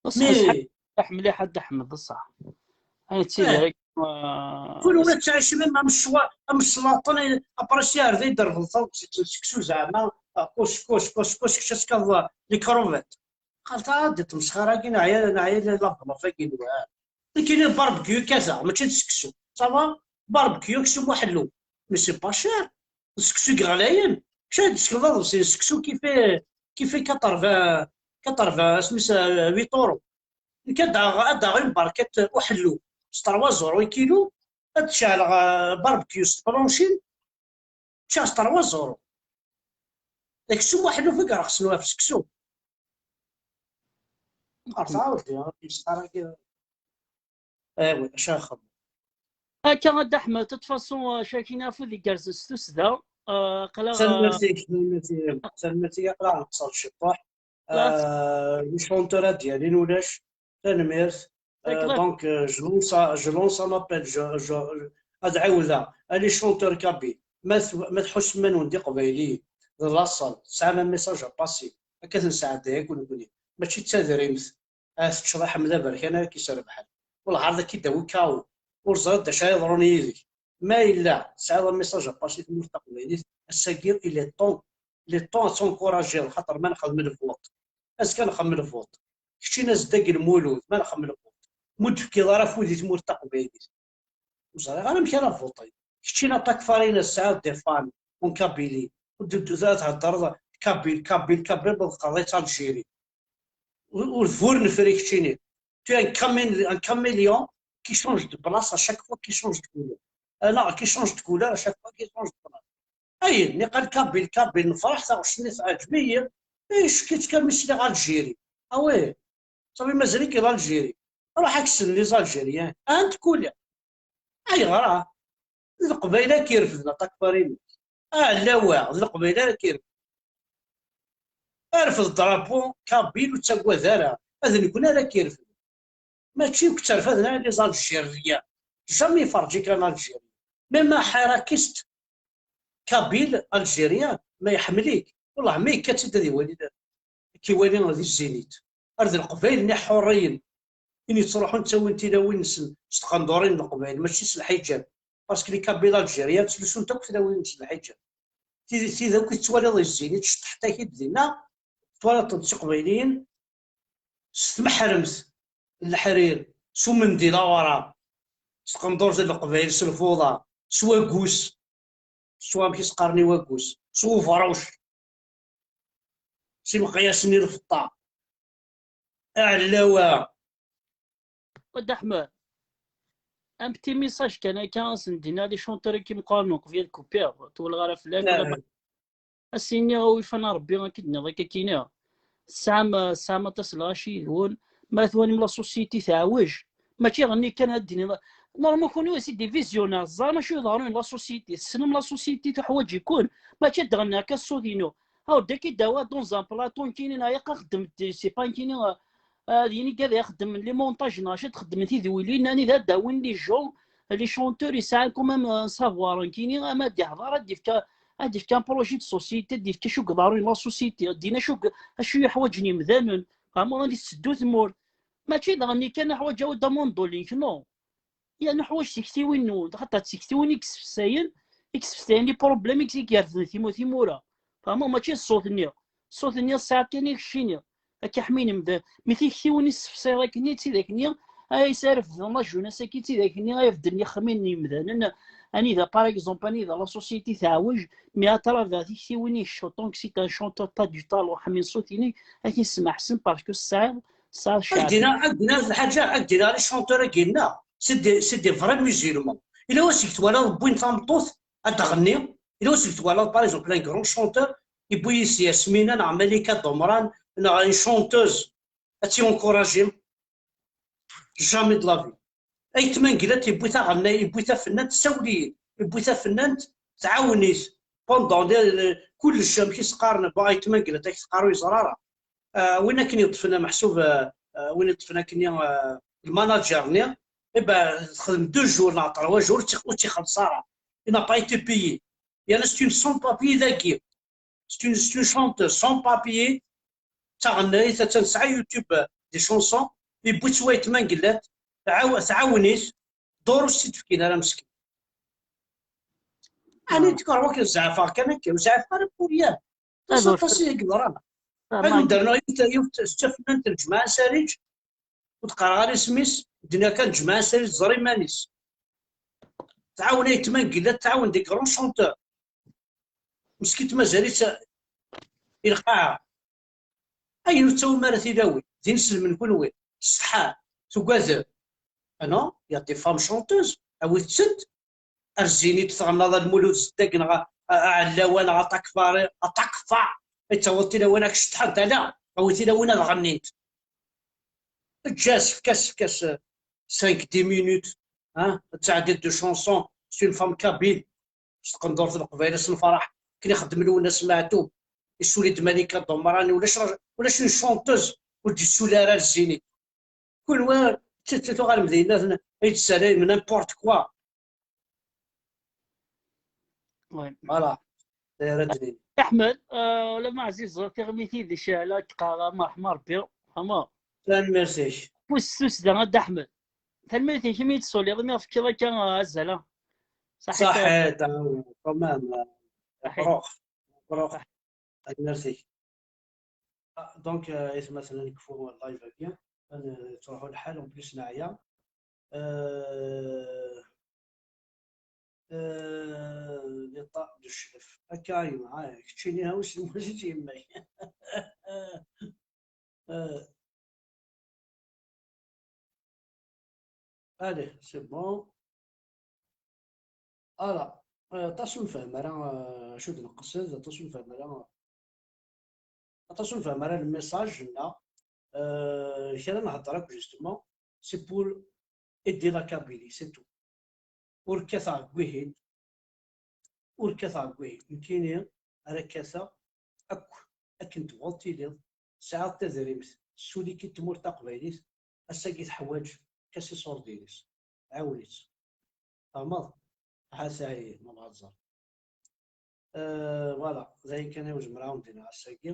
d ṣṣeḥ, mais mliḥ a Dda Ḥmed, d ṣṣeḥ. Ay ttidir, ah, kul wa ttɛic même am ccwa, am cclaṭen, après si ar d-iderbeḍ taḍebsit n seksu zeɛma, ah, kus, kus, kus, kus, kečč ad tefkeḍ les crevettes. Xalta, d ṭmesxir-agi, neɛya, neɛya la, la bluff-agi n wa. Nekkini d barbecue kkateɣ, mačči d seksu. Ça va? Barbecue, aksum uḥellu. Mais c'est pas cher. D seksu i yeɣlayen. Kečč ad d-teskeḍ aḍebsi n seksu kifi, kifi quatre-vingts, quatre-vingts, asmi-s, euh, huit euros. Nekk ad d-aɣeɣ, ad d-aɣeɣ une barquette uḥellu s trois euros i kilo, ad d-ceɛleɣ, euh, barbecue s teblancin, ččiɣ s trois euros. Aksum waḥluf i ireqsen ɣef seksu. Ar tɛawed, ya Rebbi, yesqar-agi. Awi, acu ara nxemmem? Akka a Dda Ḥmed, de toute façon, euh, cakini afud igerrzen s tussda. Euh, aql-aɣ, euh, Tanemmirt-ik, tanemmirt-ik, tanemmirt-ik, aql-aɣ nqeṣṣer ciṭuḥ. La- Euh, les chanteurs ad d-yalin ulac. Tanemmirt. Euh, Aql-aɣ- donc, euh, je lance, je lance un appel. Je, je, ad ɛiwdeɣ. À les chanteurs kabyles. Ma t-, ma tḥussem iman-nwen d iqbayliyen, d laṣel, tesɛam un message à passer. Akka ad nesɛedday akk nekkni. Mačči d tadrimt. Ah, teččeḍ aḥmed aberkan ara k-iserbeḥen. Welɛaṛ ad k-id-awi kaw. Ur ẓriɣ d acu ara yeḍrun yid-k. Ma yella tesɛiḍ un message à passer i tmurt taqbaylit, ass-agi, il est temps, il est temps ad tencouragiḍ, xaṭer ma nxeddem lvuṭ, azekka nxeddem lvuṭ. Keččini azeddig n Lmulud, ma nxeddem lvuṭ, ma ur d-tefkiḍ ara afud i tmurt taqbaylit, ur ẓriɣ ara amek ara vuṭiɣ. Keččini a Takfarina, tesɛiḍ des fans en Kabylie, ur d-, ur d-, theddreḍ kabyle, kabyle, kabyle, ma teqqareḍ-itt Algérie. Ur, ur d bu nefri keččini. Tu es un camé-, un caméléon qui change de place à chaque fois, qui change de couleur. Ah non, qui change de couleur à chaque fois, qui change de place. Ayen, niqal kabyle, kabyle, nefreḥ, taɣect-nni teɛǧeb-iyi. Eh, cekk-itt kan mi sliɣ Algérie. Ah ouais. Sabi mazal-ik di l'Algérie. Ruḥ ad k-ssnen les Algériens. Ah, anta kuli. Ayɣer, ah? D Leqbayel ara k-irefden, a Takfarini. Ah, lawa, d Leqbayel ara k-irefden. Rfed drapeau kabyle, ur ttagad ara. Ad nekkni ara k-irefden. Mačči ur k-tterfaden ara les Algériens. Jamais iferǧ-ik un Algérien. Même un hirakiste kabyle algérien, ma iḥemmel-ik, wellah ma yekka-tt-id ad iwali, ad k-iwali di Zénith. Ar d Leqbayel-nni ḥuriyen, win yettruḥun ttawin tilawin-nsen s tqendurin n Leqbayel, mačči s lḥiǧab. Parce que les Kabyles algériens ttlusun-t akk tilawin-nsen s lḥiǧab. Tid, tid akk i tettwaliḍ di Zénith, ceṭṭḥent-ak-id dinna, twalaḍ-tent d tiqbayliyin, s tmeḥremt n leḥrir, s umendil awraɣ, s tqendurt n Leqbayel, s lfuḍa, s waggus, s wamek i s-qqaren i waggus, s ubeṛṛuc, s imeqyasen i lfeṭṭa. Aɛlawa. Dda Ḥmed, un petit message kan akka, ad sen-d-iniɣ les chanteurs i k-imeqqaren, uqbel ad kupiɣ, ur twalaḍ ara fell-ak, wala ma-, ad s-iniɣ a wifan a Rebbi, ad k-id-nniɣ akka, ad k-iniɣ. Tesɛam, tesɛam aṭas n lɣaci yid-wen, ma twalim la société teɛwej, mačči ɣenni kan ad d-iniḍ. Normalement, kunwi aussi des visionnaires, teẓram acu iḍerrun la société, tessnem la société tuḥwaǧ-iken, mačči ad d-ɣenniɣ akka ṣṣut-inu. Aw, d-ak-id-awa dans un plateau, nekkini neɛya, xeddem, c'est pas nekkini, euh, euh, d yinig ad ixeddem les montages, neɣ acu ad xeddmen tidwilin, anida ad d-awin les gens, les chanteurs, yesɛan quand même un savoir, nekkini ama ad d-ihḍer, ad d-ifk, ad d-ifk un projet de société, ad d-ifk acu i iḍerrun la société, ad d-yini acu, acu yeḥwaǧen yimdanen, vraiment ad d-iseddu tmurt. Mačči d ɣenni kan, neḥwaǧ awi-d amundul-ik, non. Yerna neḥwaǧ tiktiwin-nwen, xaṭer d tiktiwin i yessefsayen, i yessefsayen les problèmes i yerfden timu-, timura. Fehmeḍ? Mačči d ṣṣut-nni. Ṣṣut-nni tesɛiḍ kan i keččini. Akka ḥminem d, mi tiktiwin i tessefsayeḍ akkenni, d tidak-nni ay yesrefden la jeunesse-agi, d tidak-nni ay ibeddlen ixemmimen n yimdanen. Anida, par exemple, anida la société teɛwej, mi à travers tiktiwin-ik, donc c'est un chanteur, t'as du talent, ḥemmel ṣṣut-inek, ad k-yesmeḥsen parce que tesɛiḍ, tesɛiḍ Ad ccɛeb. d-iniɣ, ad d-iniɣ lḥaǧa, ad d-iniɣ les chanteurs-agi-nneɣ, c'est des, c'est des vrais musulmans. Yella wasmi twalaḍ wwin tameṭṭut ad d-tɣenni, yella wasmi twalaḍ, par exemple, un grand chanteur, yewwi-yi-s Yasmina neɣ Malika Domran neɣ une chanteuse, ad tt-encourager? Jamais de la vie. Ayt Mangellat yewwi taɣenna-, yewwi tafennant, sawel-iyi, yewwi tafennant, tɛawen-it. Pendant les, les, kullec, amek i s-qqaren, bon, Ayt Mangellat, ad k-teqqar ur yeẓri ara. Ah, win akken yeṭṭfen, meḥsub, ah, ah, win yeṭṭfen akkenni, ah, lmanager-nni, eh ben, texdem deux jours neɣ trois jours, ur tt-, ur tt-ixelleṣ ara. Il n'a pas été payé. Yerna c'est une sans-papier dagi. C'est une, c'est une chanteuse sans-papier. D taɣennayt, attan tesɛa YouTube, euh, des chansons. Yewwi-tt Ayt Mangellat, tɛaw-, tɛawen-it. Dur ur s-tt-id-fkin ara meskin. Ɛni tkeṛh wakken zeɛfeɣ kan akka, ur zeɛfeɣ ara pour rien. Ass aṭas i yeḍran. Ad wen-d-rnuɣ yiwet, yiwet s tafennant n Ǧemɛa Sariǧ, ur d-qqareɣ ara isem-is, ddin kan Ǧemɛa Sariǧ, tẓer iman-is. Tɛawen Ayt Mangellat, tɛawen des grands chanteurs. Meskint mazal-itt i lqaɛa. Ayen ur ttawim ara tilawin, d ineslem n kunwi. Ṣṣeḥḥa, tugadem. Ah non, il y a des femmes chanteuses, awit-tent. Ar Zénith tɣennaḍ a Lmulud Zeddag neɣ a, a, a Ɛellawa neɣ a Takfari, a Takfa. Ad tawiḍ tilawin ad k-ceṭṭḥent, ala, awi tilawin ad ɣennint. Eǧǧ-as, efk-as, efk-as, euh, cinq, dix minutes, hein, ad tɛeddi deux chansons, c'est une femme kabyle, s tqendurt n Leqbayel, ass n lferḥ, akken ixeddem Lwennas Meɛtub, yessuli-d Malika Domrani, ulac ra-, ulac une chanteuse ur d-yessuli ara ar Zénith. Kunwi, t-, t-, tuɣalem dinna, ay d-tessarayem n'importe quoi. Ouais. Voilà. Tayra d-nini. Ḥmed, euh, ulama ɛziz, tiɣmit-i di cɛla, k-qqareɣ, merḥma Rebbi, ḥama. Tanemmirt-ik. Fus tussda, a Dda Ḥmed. Tanemmirt-ik imi yi-d-tessuliḍ, imi ɣef-kiḍ akka, euh, azal-a. Saḥit. Saḥit, ah, quand même, euh, Saḥit. Mabrouk, mabrouk. Tanemmirt-ik. Ah, donc, euh, aytmaten, ad nekfu live-agi, ad nettruḥu lḥal, en plus neɛya. Euh, euh, l'état de cclef. Akka, yemɛa, keččini, ha, wissen mačči d yemma-k. Euh, Allez, c'est bon. Voilà. Euh, aṭas ur nefhim ara, euh, acu d-nqesd, aṭas ur nefhim ara, aṭas ur nefhim ara le message-nneɣ. Euh, kra nhedder akk, justement, c'est pour aider la Kabylie, c'est tout. Ur kkateɣ deg wihin, ur kkateɣ deg wihin. Nekkini ara kkateɣ akk akken tebɣuḍ tiliḍ, tesɛiḍ tadrimt, tessuli-k-id tmurt taqbaylit, ass-agi teḥwaǧ, efk-as iṣurdiyen-is, ɛiwen-itt. Tfehmeḍ? Ḥaca ihi, ma bɣa tẓer. Euh, voilà, d ayen kan i ur zmireɣ ad wen-d-iniɣ ass-agi.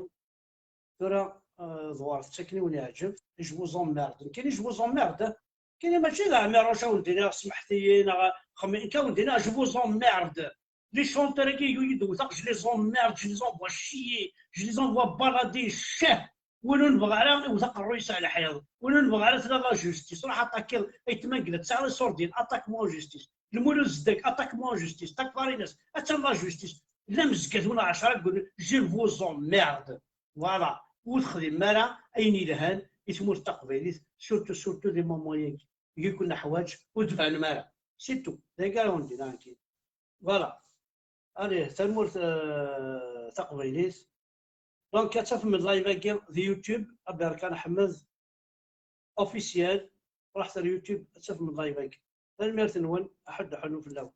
Tura, euh, ḍewret-tt akken i wen-iɛǧeb. Je vous emmerde. Nekkini, je vous emmerde. Nekkini mačči d Ɛmiruc a wen-d-iniɣ smeḥt-iyi, neɣ xemmi-, nekk a wen-d-iniɣ je vous emmerde. Les chanteurs-agi yugi d-wteɣ, je les emmerde, je les envoie chier, je les envoie balader, ccah. Win ur nebɣi ara, iwet aqerruy-is ar lḥiḍ. Win ur nebɣi ara, tella la justice. Ruḥ attaquer aytma n Gla, tesɛiḍ iṣurdiyen, attaque-moi en justice. Lmulud Zeddak, attaque-moi en justice. Takfarinas, attan la justice. Llan mezgatun ɛecra deg, je vous emmerde. Voilà. Ur texdimem ara ayen yelhan i tmurt taqbaylit, surtout, surtout des moments-agi. Igi ken-neḥwaǧ, ur d-tbanem ara. C'est tout. D aya ara wen-d-iniɣ nekkini. Voilà. Allez, tamurt, euh, taqbaylit. Donc, ad tafem live-agi di YouTube, Aberkan Ḥmed officiel. Ruḥet ar YouTube, ad tafem live-agi. Tanemmirt-nwen, aḥuddu ḥunnu fell-awen.